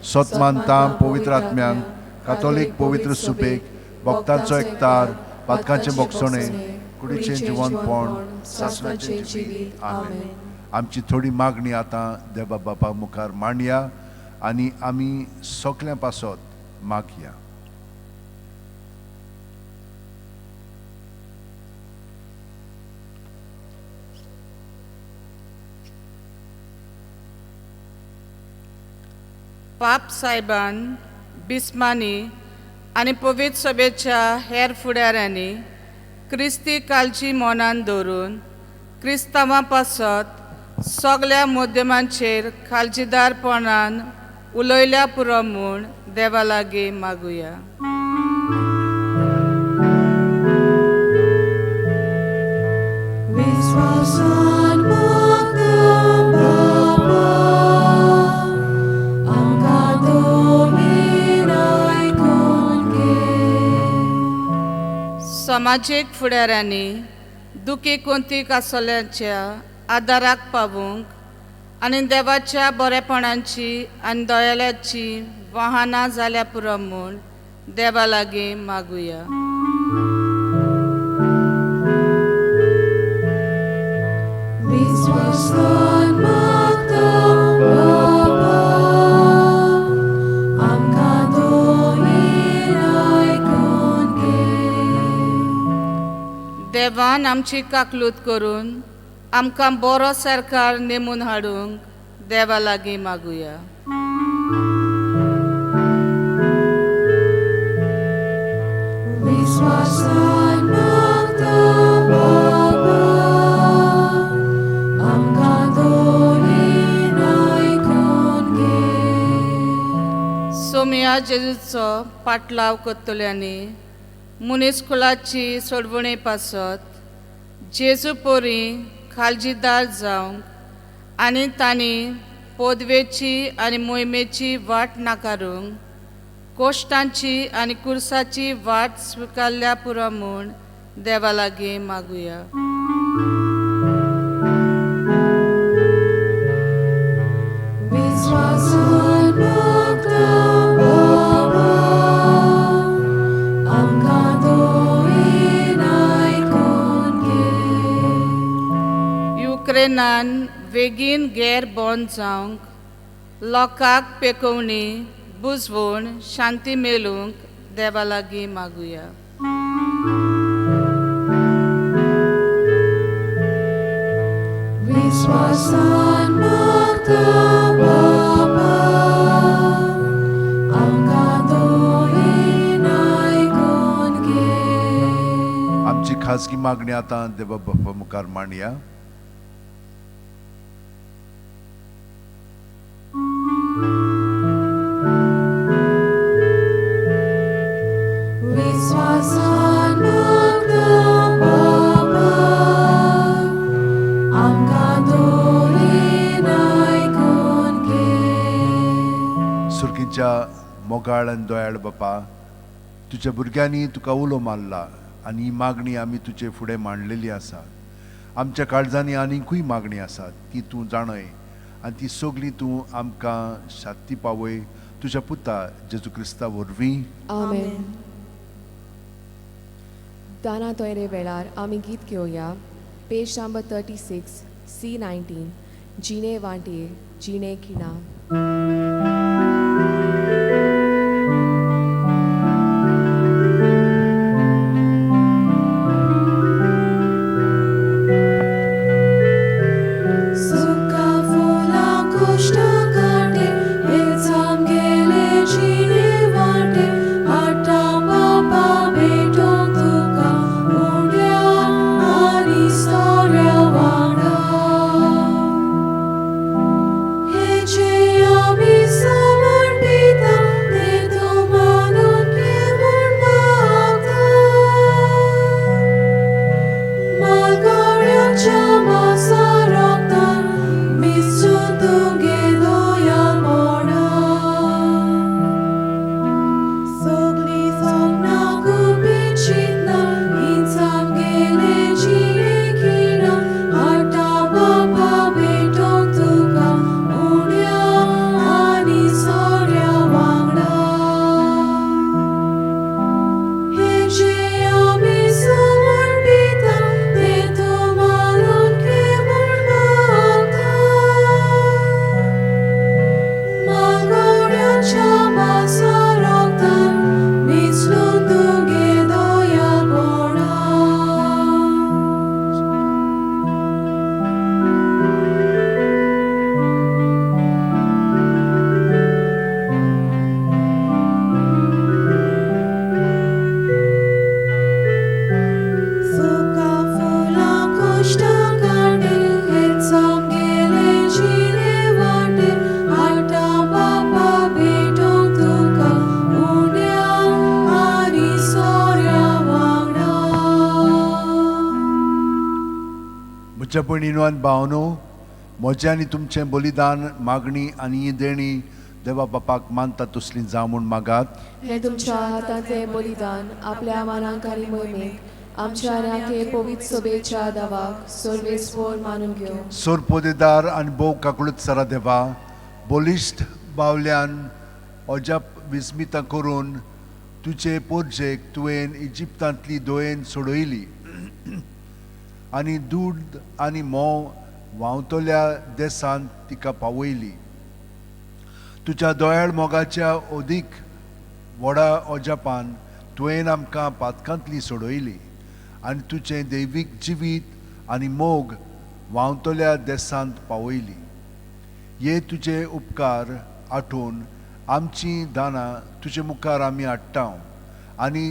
सत मानता पवित्र आत्म्यांक, कातोलीक पवित्र सुबेक, भक्तांचो एकतार, पातकांचें भोगसणें, कुडीचें जिवनपण, सासणाचें जिवीत. आमेन. आमची थोडी मागणी आतां देवा बापा मुखार मांडया आनी आमी सगळ्यां पासत मागया. पाप साहेबान, बिस्मानी आनी पवित्र सभेच्या हेर फुडाऱ्यांनी क्रिस्ती कालची मनान दवरून क्रिस्तांवां पासत सगळ्या माध्यमांचेर काळजीदारपणान उलयल्या पुरो म्हूण देवा लागीं मागुया. विश्वासान मागता बापा, आमकां दोमीन आयकून घे. समाजीक फुडाऱ्यांनी दुखी कोंतीक आसल्यांच्या आदाराक पावूंक आनी देवाच्या बरेपणाची आनी दयाळाची वाहनां जाल्या पुरो म्हूण देवा लागीं मागुया. विश्वासान मागता बापा, आमकां दोमीन आयकून घे. देवान आमची काकलूत करून आमकां बरो सरकार नेमून हाडूंक देवा लागीं मागुया. विश्वासान मागता बापा, आमकां दोमीन आयकून घे. सोमया जेजूचो पाटलाव करतल्यांनी मनीस कुळाची सोडवणे पासत जेजू पोरी काळजीदार जावंक आनी तांणी पदवेची आनी मोहिमेची वाट नाकारूंक कोश्टांची आनी कुर्साची वाट स्विकारल्या पुरो म्हूण देवा लागीं मागुया. युक्रेनान वेगीन गैर बंद जावंक लोकांक पेकोवणी बुजवण शांती मेळूंक देवा लागीं मागुया. विश्वासान मागता बाबा आमकां दोळीन आयकून घे. आमची खाजगी मागणी आतां देवा बाप्पा मुखार मांडया. विश्वासान मागता बाबा आमकां दोळीन आयकून घे. सुरकीच्या मोगाळ आनी दयाळ बापा, तुज्या भुरग्यांनी तुका उलो मारला आनी ही मागणी आमी तुजे फुडें मांडलेली आसा. आमच्या काळजांनी आनीकूय मागणी आसा ती तूं जाणय आनी ती सगली तूं आमकां शांती पावय तुज्या पुता जेजू क्रिस्ता वरवीं. आमेन. दाना तोयरे वेळार आमी गीत घेवया. पेज नंबर 36 C19 जिणे वांटे जिणे खिणा. सुका फुलां कुश्ट काटे हेच आमगेले जिणे वाटे हाडटा बाबा भेटोवंक तुका उण्या आनी सोऱ्या वांगडा. हें जें आमी समर्पिता तें तूं मानून घे म्हूण मागता. मालगड्याच्या मासा रोगतान मिसळून तुगे दोया मोडा. सगलीं सपनां गुपीत चिंतना हीच आमगेले जिणे खिणां हाडटा बाबा भेटोवंक तुका उण्या आनी सोऱ्या वांगडा. हें जें आमी समर्पिता तें तूं मानून घे म्हूण मागता. मालगड्याच्या मासा रोगतान मिसळून तुगे दोया पोडा. सुका फुलां कुश्ट काटे हेच आमगेले जिणे वाटे हाडटा बाबा भेटोवंक तुका उण्या आनी सोऱ्या वांगडा. म्हज्या भयणीनो आनी भावनो, म्हजें आनी तुमचें बलिदान मागणी आनी ही देणी देवा बापाक मानता तसली जावं म्हूण मागात. हें तुमच्या हातांतलें बलिदान आपल्या मानांक आनी मोहिमेक आमच्या आनी पवित्र सभेच्या दावाक सर्वेस्पोर मानून घेवं. सोरपोदेदार आनी भोव काकळूत सरा देवा, बलिश्ट बावल्यान अजाप विस्मितां करून तुजे पोरजेक तुवें इजिप्तांतली दोयेन सोडयली आनी दूद आनी म्होंव व्हांवतल्या देसांत तिका पावयली. तुज्या दयाळ मोगाच्या अदीक व्हडा अजापान तुवें आमकां पातकांतली सोडयली आनी तुजें दैवीक जिवीत आनी मोग व्हांवतल्या देसांत पावयली. हे तुजे उपकार आठोवन आमची दानां तुजे मुखार आमी हाडटा आनी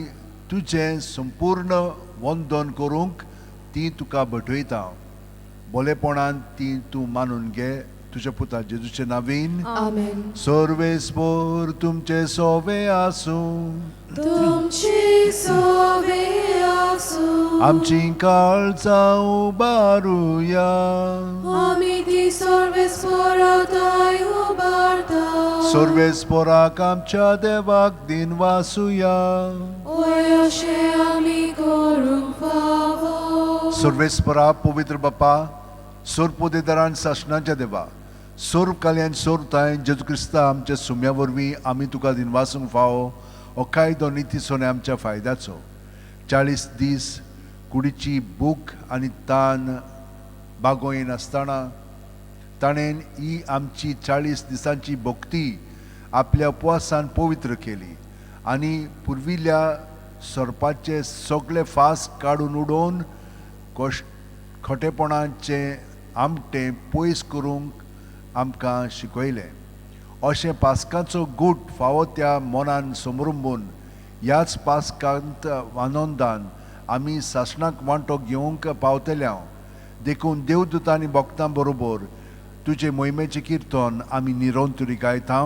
तुजें संपूर्ण वंदन करूंक ती तुका भेटयता. बोलेपणान ती तूं मानून घे तुज्या पुता जेजूचे नावीन. आमेन. सर्वेस्पोर तुमचे सोवे आसूं. तुमची सोवे आसूं. आमची काळजां उबारुया. आमी ती सर्वेस्पोराताय उबारता. सर्वेस्पोराक आमच्या देवाक दिन वासुया. ओय अशें आमी करूंक फावो. सर्वेस्परा पवित्र बापा, सोरपोदेदारान सासणाच्या देवा, सोर काल्यान सोरताय जेजू क्रिस्ता आमच्या सुम्या वरवीं आमी तुका दिनवासूंक फावो हो कायदो निती सोने आमच्या फायद्याचो. 40 दीस कुडीची भूक आनी तान बागोयनासतना ताणें ही आमची 40 दिसांची भक्ती आपल्या उपवासान पवित्र केली आनी पुर्विल्ल्या सोरपाचे सगळे फास काडून उडोवन खोटेपणाचें आमटें पयस करूंक आमकां शिकयलें। अशें पास्काचो गूट फावो त्या मनान समरुंबून ह्याच पास्कांत आनंदान आमी सासणाक वांटो घेवंक पावतले हांव। देखून देवदूत आनी भक्तां बरोबर तुजे मोहिमेचें किर्तन आमी निरंतरी गायता।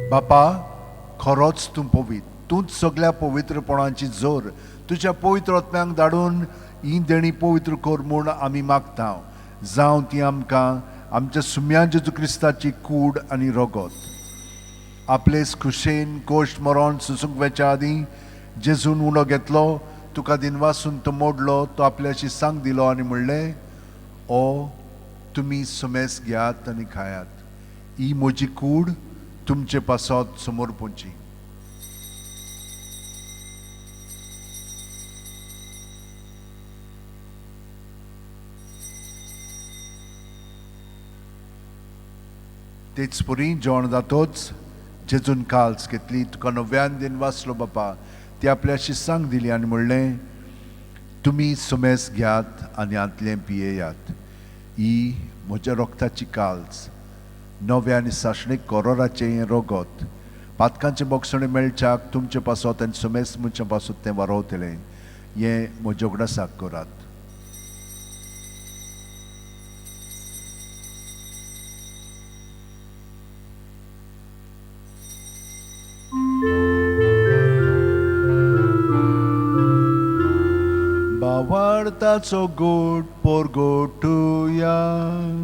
बापा, खरोच तूं पवित्र, तूंच सगळ्या पवित्रपणाची जोर तुज्या पवित्र आत्म्यांक धाडून ही देणी पवित्र कर म्हूण आमी मागता। जावं ती आमकां आमच्या सुम्या जेजू क्रिस्ताची कूड आनी रगत। आपले खुशेन कोश्ट मरोन सुसूंक वेच्या आदीं जेजून उणो घेतलो, तुका दिनवासून तो मोडलो, तो आपल्याशी सांग दिलो आनी म्हणलें, ओ तुमी सुमेस घेयात आनी खायात, ही म्हजी कूड तुमचे पासत समर्पूंची। तेच परी जेवण जातोच जेजून काल्स घेतली, तुका नव्यान दिन वाचलो बापा, ती आपल्याशी सांग दिली आनी म्हणलें, तुमी सुमेस घेयात आनी हांतलें पियेयात, ही म्हज्या रोगताची काल्स, नव्या आनी सासणीक कोरोराचें हें रगत, पातकांचें बोगसणें मेळच्याक तुमचे पासत आनी सुमेस मनशां पासत तें वारोवतलें, हें म्हज्या उगडासाक करात। बावार्थाचो गोड पोरगोटुया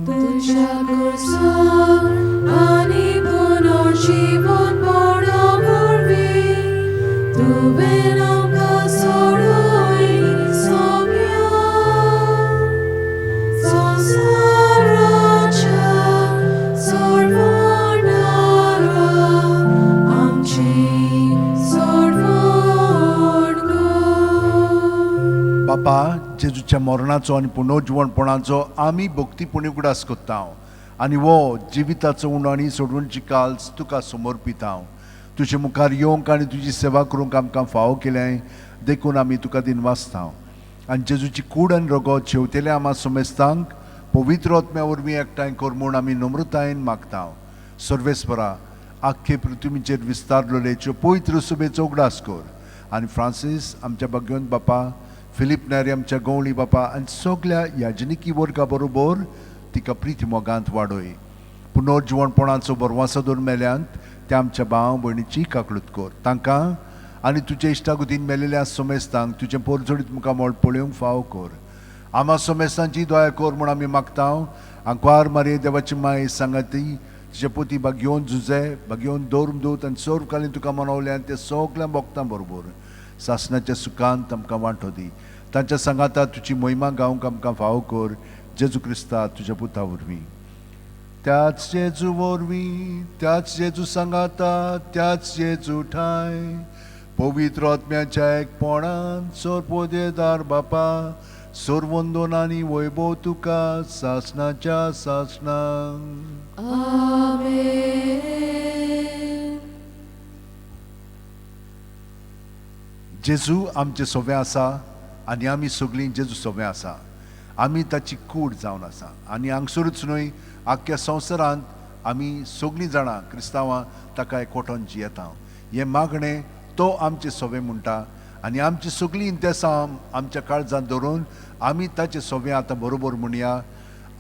तुज्या कुर्सान आनी पुनर्जीवनपणा वरवीं तुवें आमकां सोडयली सोम्या संवसाराच्या सोडवणारा आमची सोडवण कर। बापा, जेजूच्या मरणाचो आनी पुनर्जीवनपणाचो आमी भक्तीपणी उगडास करता आनी वो जिविताचो उणो आनी सोडवणची काल्स तुका समर्पिता। तुजे मुखार येवंक आनी तुजी सेवा करूंक आमकां फावो केलें देखून आमी तुका दिनवासता आनी जेजूची कूड आनी रगत शेवतेले आमा समेस्तांक पवित्र आत्म्या वरवीं एकठांय कर म्हूण आमी नम्रतायेन मागता। सर्वेस्परा, आख्खे पृथ्वीचेर विस्तारलेल्यो पवित्र सभेचो उगडास कर आनी फ्रांसीस आमच्या भाग्यवंत बापा, फिलीप नायरी आमच्या गवळी बापा आनी सगल्या याजनिकी वर्गा बरोबर तिका प्रिती मोगांत वाडय। पुनर्जीवनपणाचो बरवासो दवर मेल्यांत त्या आमच्या भाव भयणीची काकळूत कर, तांकां आनी तुजे इश्टागुतीन मेलेल्या सोमेस्तांक तुजें पोरजोडीत मुखामळ पळोवंक फावो कर। आमा सोमेस्तांची दया कर म्हूण आमी मागता। आंकवार मारये देवाची माय सांगाती तुजे पोती भाग्योवन झुजे भाग्योवन दवरून दूत आनी सर्वकालीन तुका मनवल्यान ते सगल्या भोगतां बरोबर सासणाच्या सुखांत आमकां वांटो दी। तांच्या सांगाता तुजी मोहिमा गावंक आमकां फावो कर, जेजू क्रिस्ता तुज्या पुता वरवीं। त्याच जेजू वरवीं, त्याच जेजू सांगाता, त्याच जेजू ठांय पवित्र आत्म्याच्या एकपणान सोरपोदेदार बापा, सोरवंदोन आनी वैभव तुका सासणाच्या सासणाक। आमेन। जेजू आमचे सोवे आसा आनी आमी सगळीं जेजू सोवे आसा, आमी ताची कूड जावन आसा आनी हांगसरूच न्हय आख्ख्या संवसारांत आमी सगळीं जाणां क्रिस्तांवां ताका एकवटोन जियेता। हें मागणें तो आमचे सोवे म्हणटा आनी आमची सगळीं इंतेसां आमच्या काळजांत दवरून आमी ताचे सोवे आतां बरोबर म्हणया।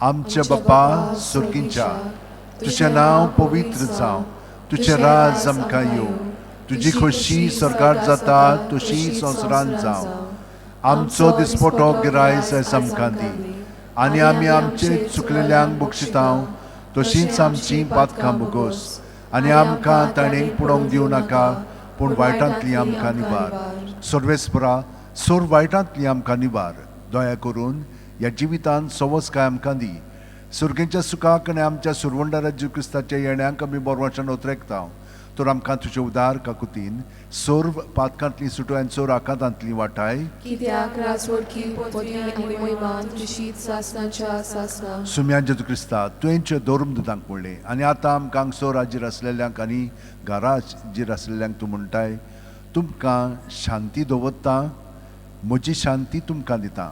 आमच्या बापा सुर्गींच्या, तुजें नांव पवित्र जावं, तुजें राज आमकां येवं, तुजी खोशी सरकार जाता तशी संवसारांत जावं. आमचो दिसपटो गिरायस आयज आमकां दी आनी आमी आमचे चुकलेल्यांक बक्षितां तशींच आमची पातकां भोगोस आनी आमकां ताणें पुडोवंक दिवं नाका, पूण वायटांतली आमकां निवार. सर्वेस्परा सोर वायटांतली आमकां निवार. दया करून ह्या जिवितांत सवसकाय आमकां दी. सुर्गेच्या सुखाक आनी आमच्या सुरवंडारा जेजू क्रिस्ताच्या येण्यांक आमी बरवाच्यान ओतरेकता. तर आमकां तुजे उदार काकुतीन सर्व पातकांतली सुटो आनी चोर आकांतांतली वाटाय. कित्याक राजवटकी पदवी आनी महिमा तुजीच सासणाच्या सासणा. सुम्या जेजू क्रिस्ता, तुवेंचे धर्मदूतांक म्हणलें आनी आतां आमकां हांगसर हाजीर आसलेल्यांक आनी घरा हाजीर आसलेल्यांक तूं म्हणटाय, तुमकां शांती दवरता, म्हजी शांती तुमकां दिता.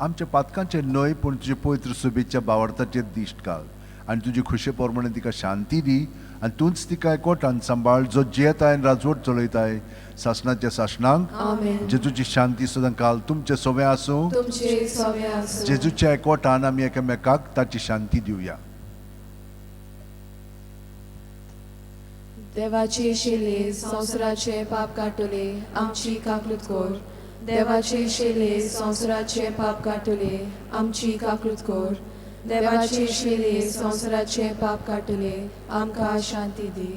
आमच्या पातकांचेर न्हय पूण तुजे पवित्र सुबेच्या बावडताचेर दिश्ट घाल आनी तुजी खुशे प्रमाणे तिका शांती दी आनी तूंच तिका एकवटान सांबाळ, जो जियेताय आनी राजवट चलयताय सासणाच्या सासणांक. आमेन. जेजूची शांती सदां काल तुमचें सवें आसूं. तुमचे सवे आसूं. जेजूच्या एकवटान आमी एकामेकाक ताची शांती दिवया. देवाचे शिले संवसाराचे पाप काडटले, आमची काकलूत कर. देवाचे शिले संवसाराचे पाप काडटले, आमची काकलूत कर. देवाचे शिले संवसाराचे पाप काडटले, आमकां शांती दी.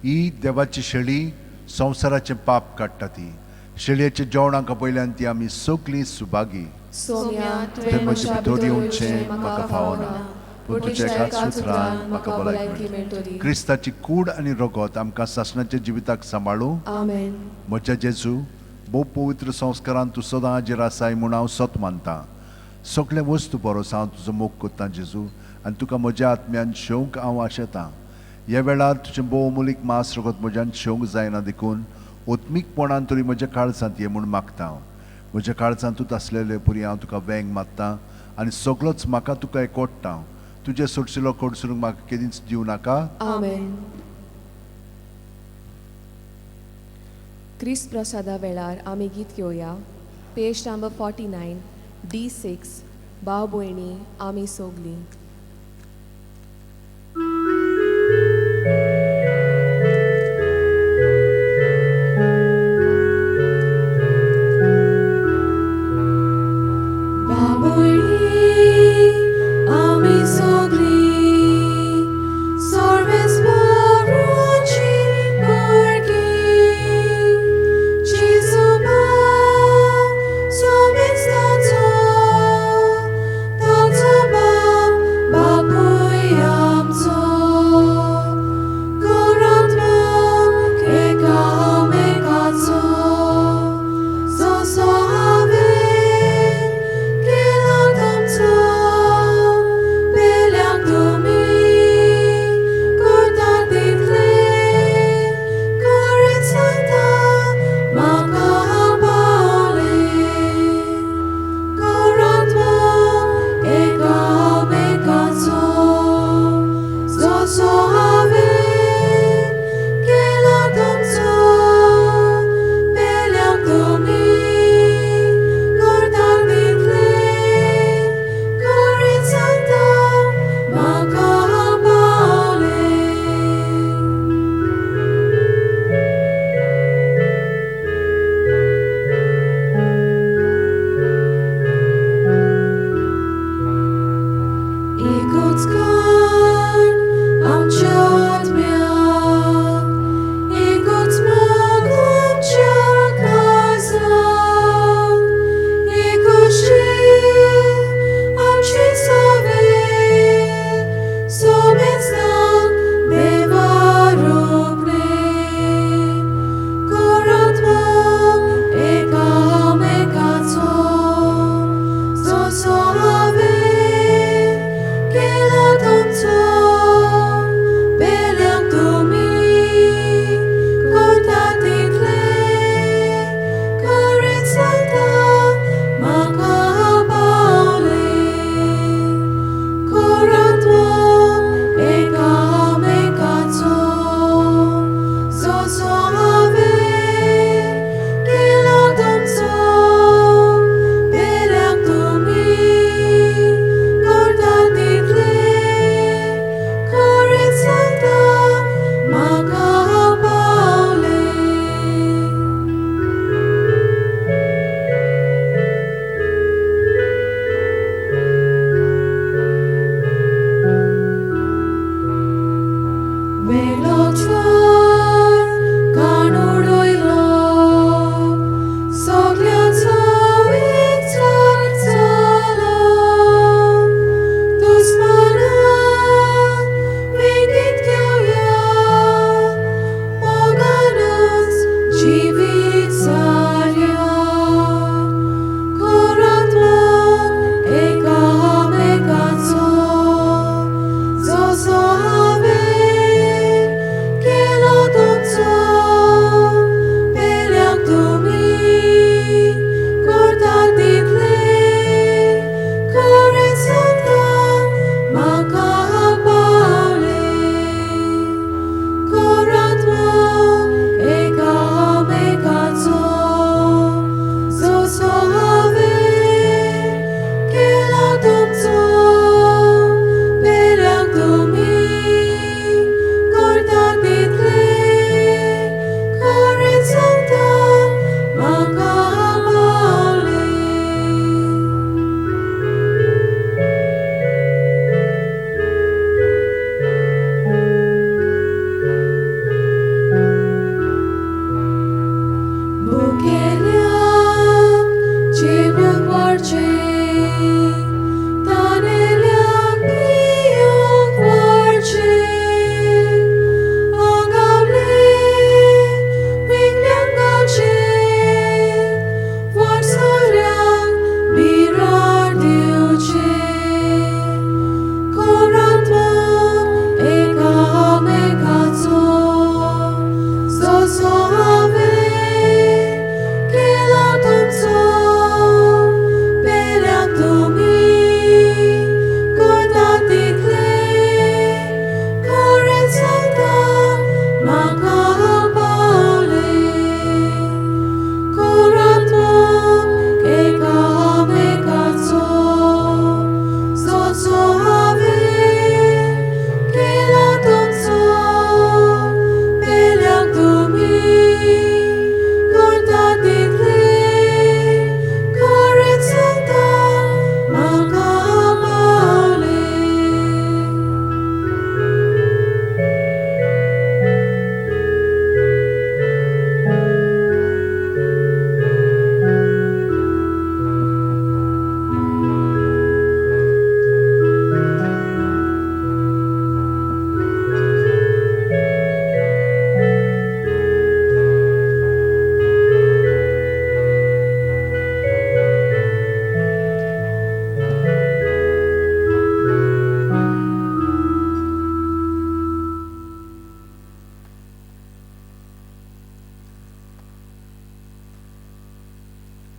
ही देवाची शेळी संवसाराचें पाप काडटा. ती शेळयेच्या जेवणाक पयल्यान ती आमी सगळीं सुभागी. सोम्या, तुवें म्हजे भितर येवचें म्हाका फावना, पूण तुज्या एकाच उतरान म्हाका भलायकी मेळटली. क्रिस्ताची कूड आनी रगत आमकां सासणाच्या जिविताक सांबाळूं. आमेन. म्हज्या जेजू, भोव पवित्र संस्कारान तूं सदां हाजीर आसाय म्हूण हांव सत मानतां. सगळे वस्तू बरोस हांव तुजो मोग करतां जेजू आनी तुका म्हज्या आत्म्यान शेवंक हांव आशेतां. ह्या वेळार तुजें भोव अमूलीक मांस रगत म्हज्यान शेवंक जायना देखून ओत्मीकपणान तरी म्हज्या काळजांत ये म्हूण मागता हांव. म्हज्या काळजांतूच आसलेले पुरी हांव तुका वेंग मारता आनी सगळोच म्हाका तुका एकवटता हांव. तुजें सोडशिलो कडसरूंक म्हाका केदींच दिवं नाका. आमेन. क्रिस्त प्रसादा वेळार आमी गीत घेवया. पेज नंबर 49 D6. भाव भयणी आमी सोगलीं. Somes tanto, tanto bab.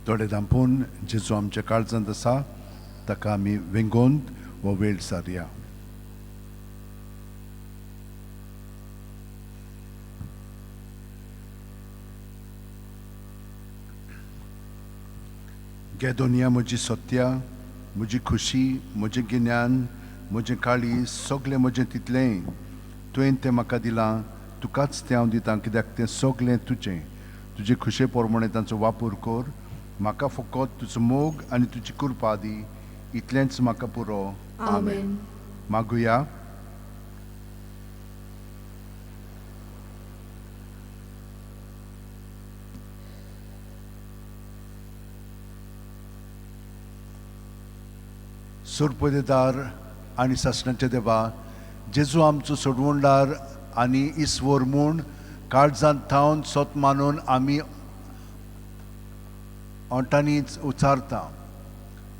दोळे धांपून जेजू आमच्या काळजांत आसा ताका आमी वेंगोवन हो वेळ सारया. गे दोनिया म्हजी सत्या, म्हजी खुशी, म्हजें गिन्यान, म्हजें काळीज, सगळें म्हजें तितलेंय तुवें तें म्हाका दिलां, तुकाच तें हांव दितां, कित्याक तें सगळें तुजें. तुजे खुशे प्रमाणें तांचो वापर कर. म्हाका फकत तुजो मोग आनी तुजी कृपा दी, इतलेंच म्हाका पुरो. आमेन. मागुया. सुरपदेदार आनी सासणाचे देवा, जेजू आमचो सोडवणदार आनी ईश्वर म्हूण काळजांत थावन सोत मानून आमी ओंठांनीच उचारता.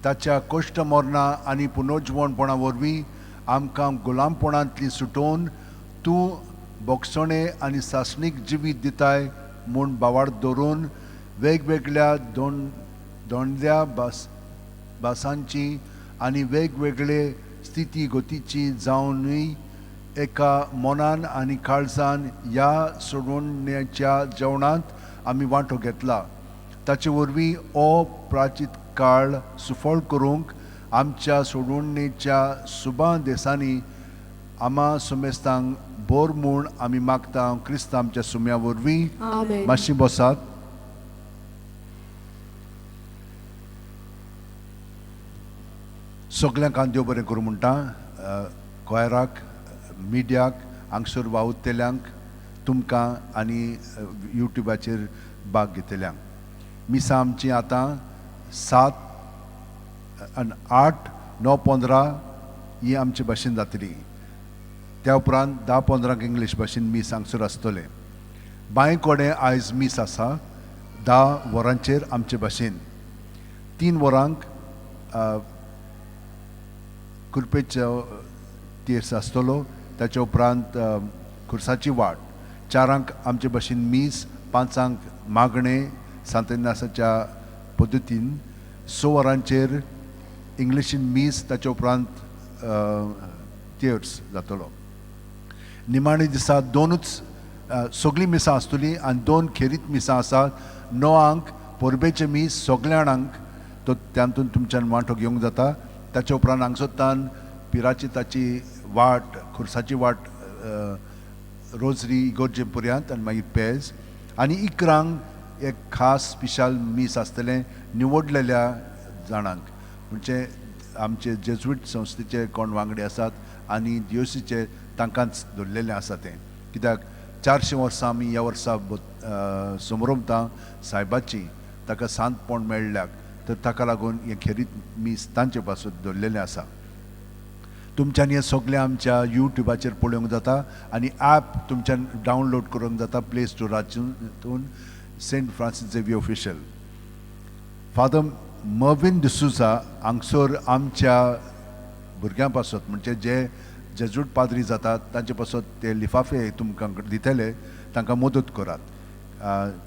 ताच्या कश्ट मरणां आनी पुनर्जिवणपणा वरवीं आमकां गुलामपणांतली सुटोवन तूं बोगसणे आनी सासणीक जिवीत दिताय म्हूण बावाड दवरून वेगवेगळ्या दोंड्या भासांची आनी वेगवेगळे स्थिती गतीची जावनूय एका मनान आनी काळजान ह्या सोडवण्याच्या जेवणांत आमी वांटो घेतला. ताचे वरवीं हो प्राचीत काळ सुफळ करूंक आमच्या सोडवणेच्या सुबा देसांनी आमा सुमेस्तांक बोर म्हूण आमी मागता क्रिस्त आमच्या सुम्या वरवीं. मातशी बसात. सगल्यांक हांव देव बरें करूं म्हणटा, क्वायराक, मिडियाक, हांगसर वावुरतल्यांक, तुमकां आनी युट्यूबाचेर भाग घेतल्यांक. मिसां आमची आतां 7 आनी 8, 9, 15 ही आमचे भाशेन जातली. त्या उपरांत 10, 15 इंग्लीश भाशेन मीस हांगसर आसतलें. बांय कडेन आयज मीस आसा 10 वरांचेर आमचे भाशेन. 3 वरांक कुरपेचो तीर्स आसतलो. ताच्या उपरांत खुर्साची वाट. 4 आमचे भाशेन मीस, 5 मागणें सांतनासाच्या पद्दतीन, 6 वरांचेर इंग्लिशीन मीस, ताच्या उपरांत तियर्स जातलो. निमाणे दिसा 2च सगळीं मिसां आसतलीं आनी 2 खेरीत मिसां आसात. 9 परबेचें मीस सगळ्या जाणांक, तो तातूंत तुमच्यान वांटो घेवंक जाता. ताच्या उपरांत हांगसरतान पिराची ताची वाट, खुर्साची वाट, रोजरी इगोर्जे पर्यंत आनी मागीर पेज. आनी 11 एक खास स्पेशल मीस आसतलें निवडलेल्या जाणांक, म्हणजे आमचे जेजुईट संस्थेचे कोण वांगडी आसात आनी दियोसीचे तांकांच दवरलेलें आसा तें. कित्याक 400 वर्सां आमी ह्या वर्सा समरोमता सायबाची, ताका सांतपण मेळ्ळ्याक, तर ताका लागून हें खेरीत मीस तांचे पासून दवरलेलें आसा. तुमच्यान हें सगळें आमच्या युट्यूबाचेर पळोवंक जाता आनी ॲप तुमच्यान डावनलोड करूंक जाता play स्टोरातून, Saint Francis Xavier official. Father Mervin D'Souza हांगसर आमच्या भुरग्यां पासत, म्हणजे जे जेजूट पाद्री जातात तांचे पासत ते लिफाफे तुमकां दितले, तांकां मदत करात.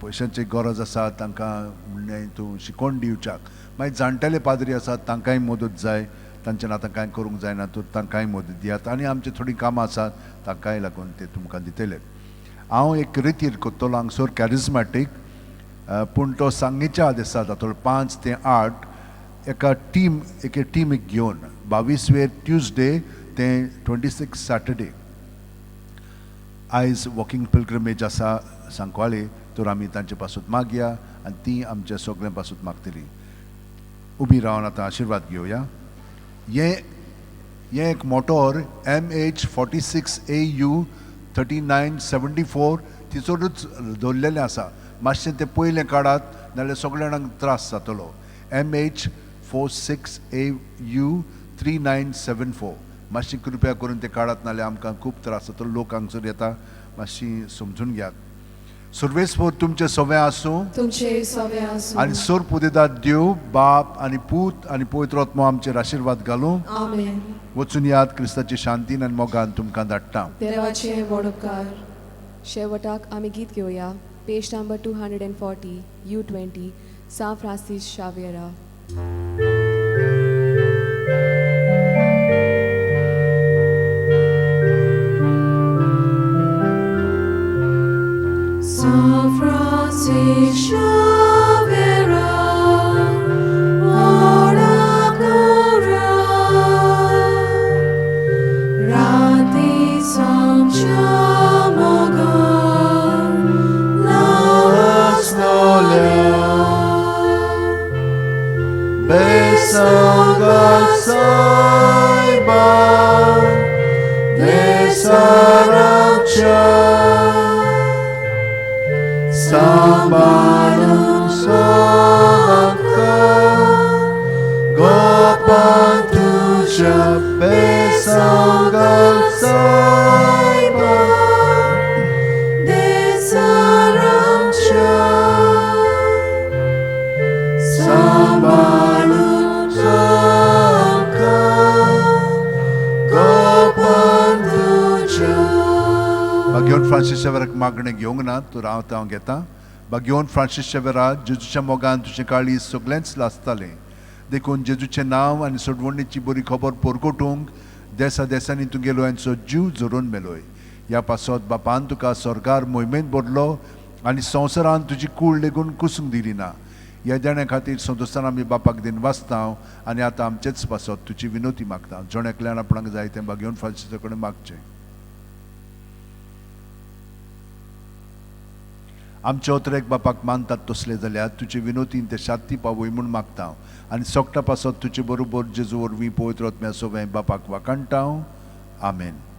पयशांची गरज आसा तांकां, म्हणलें तूं शिकोवन दिवच्याक. मागीर जाणटेले पाद्री आसात तांकांय मदत जाय, तांच्यान आतां कांय करूंक जायना तर तांकांय मदत दियात. आनी आमची थोडीं कामां आसात तांकांय लागून ते तुमकां दितले. हांव एक रितीर करतलो हांगसर कॅरिजमॅटीक, पूण तो सांगेच्या आदेसा जातलो 5 ते 8 एका टीम, एके टिमीक घेवन 22वेर ट्युजडे ते 26 सॅटर्डे. आयज वॉकिंग पिलग्रिमेज आसा सांकवाळे, तर आमी तांचे पासून मागया आनी ती आमच्या सगळ्यां पासून मागतली. उबी रावन आतां आशिर्वाद घेवया. हें एक मोटोर MH 46 AU 3974 तिचोरूच दवरलेलें आसा. मातशें तें पयलें काडात नाजाल्यार सगळ्या जाणांक त्रास जातलो. MH 46 AU 3974 मातशें कृपया करून तें काडात नाजाल्यार आमकां खूब त्रास जातलो. लोक हांगसर येता, मातशी समजून घेयात. सर्वेस्पर तुमचें सवें आसूं, तुमचे सवें आसूं. आनी सोर पुदेदार देव बाप आनी पूत आनी पवित्र आत्मो आमचेर आशिर्वाद घालूं. आमेन. वचून याद क्रिस्ताची शांतीन आनी मोगान तुमकां धाडटा. देवाचे व्हड उपकार. शेवटाक आमी गीत घेवया. Page number 240 U20 सांत Francis शाव्येरा. San Francis Xaviera, ora cura, rati samcha mogan, Lasnolia, Besangal saiba, Desaramcha, Sambalun sangka, Gopan tuja, Besangal saiba, Desaramcha, Sambalun sangka, Gopan tuja. Bagyon Francis शेवराक मागणें घेवंक ना तर हांव तें हांव घेता. बाग्योन फ्रांसीस शेवरा, जेजूच्या मोगान तुजें काळीज सगळेंच लासतालें, देखून जेजूचें नांव आनी सोडवणीची बरी खबर परगटूंक देसा देसांनी तुगेलो यांचो जीव झरोवन मेलोय. ह्या पासत बापान तुका सरकार मोहिमेंत भरलो आनी संवसारान तुजी कूळ लेगून कुसूंक दिली ना. ह्या देण्या खातीर संतोशान आमी बापाक दिन वाचता आनी आतां आमचेच पासत तुजी विनोती मागता. जण एकल्यान आपणाक जाय तें बाग्योन फ्रांसीसा कडेन मागचें. आमचे ओतरेक बापाक मानतात तसले जाल्यार तुजे विनोतीन ते शांती पावय म्हूण मागता आनी सोगटा पासत तुजे बरोबर जेजू वरवीं पवित्र आत्म्या सोवें बापाक वाखाणटा. आमेन.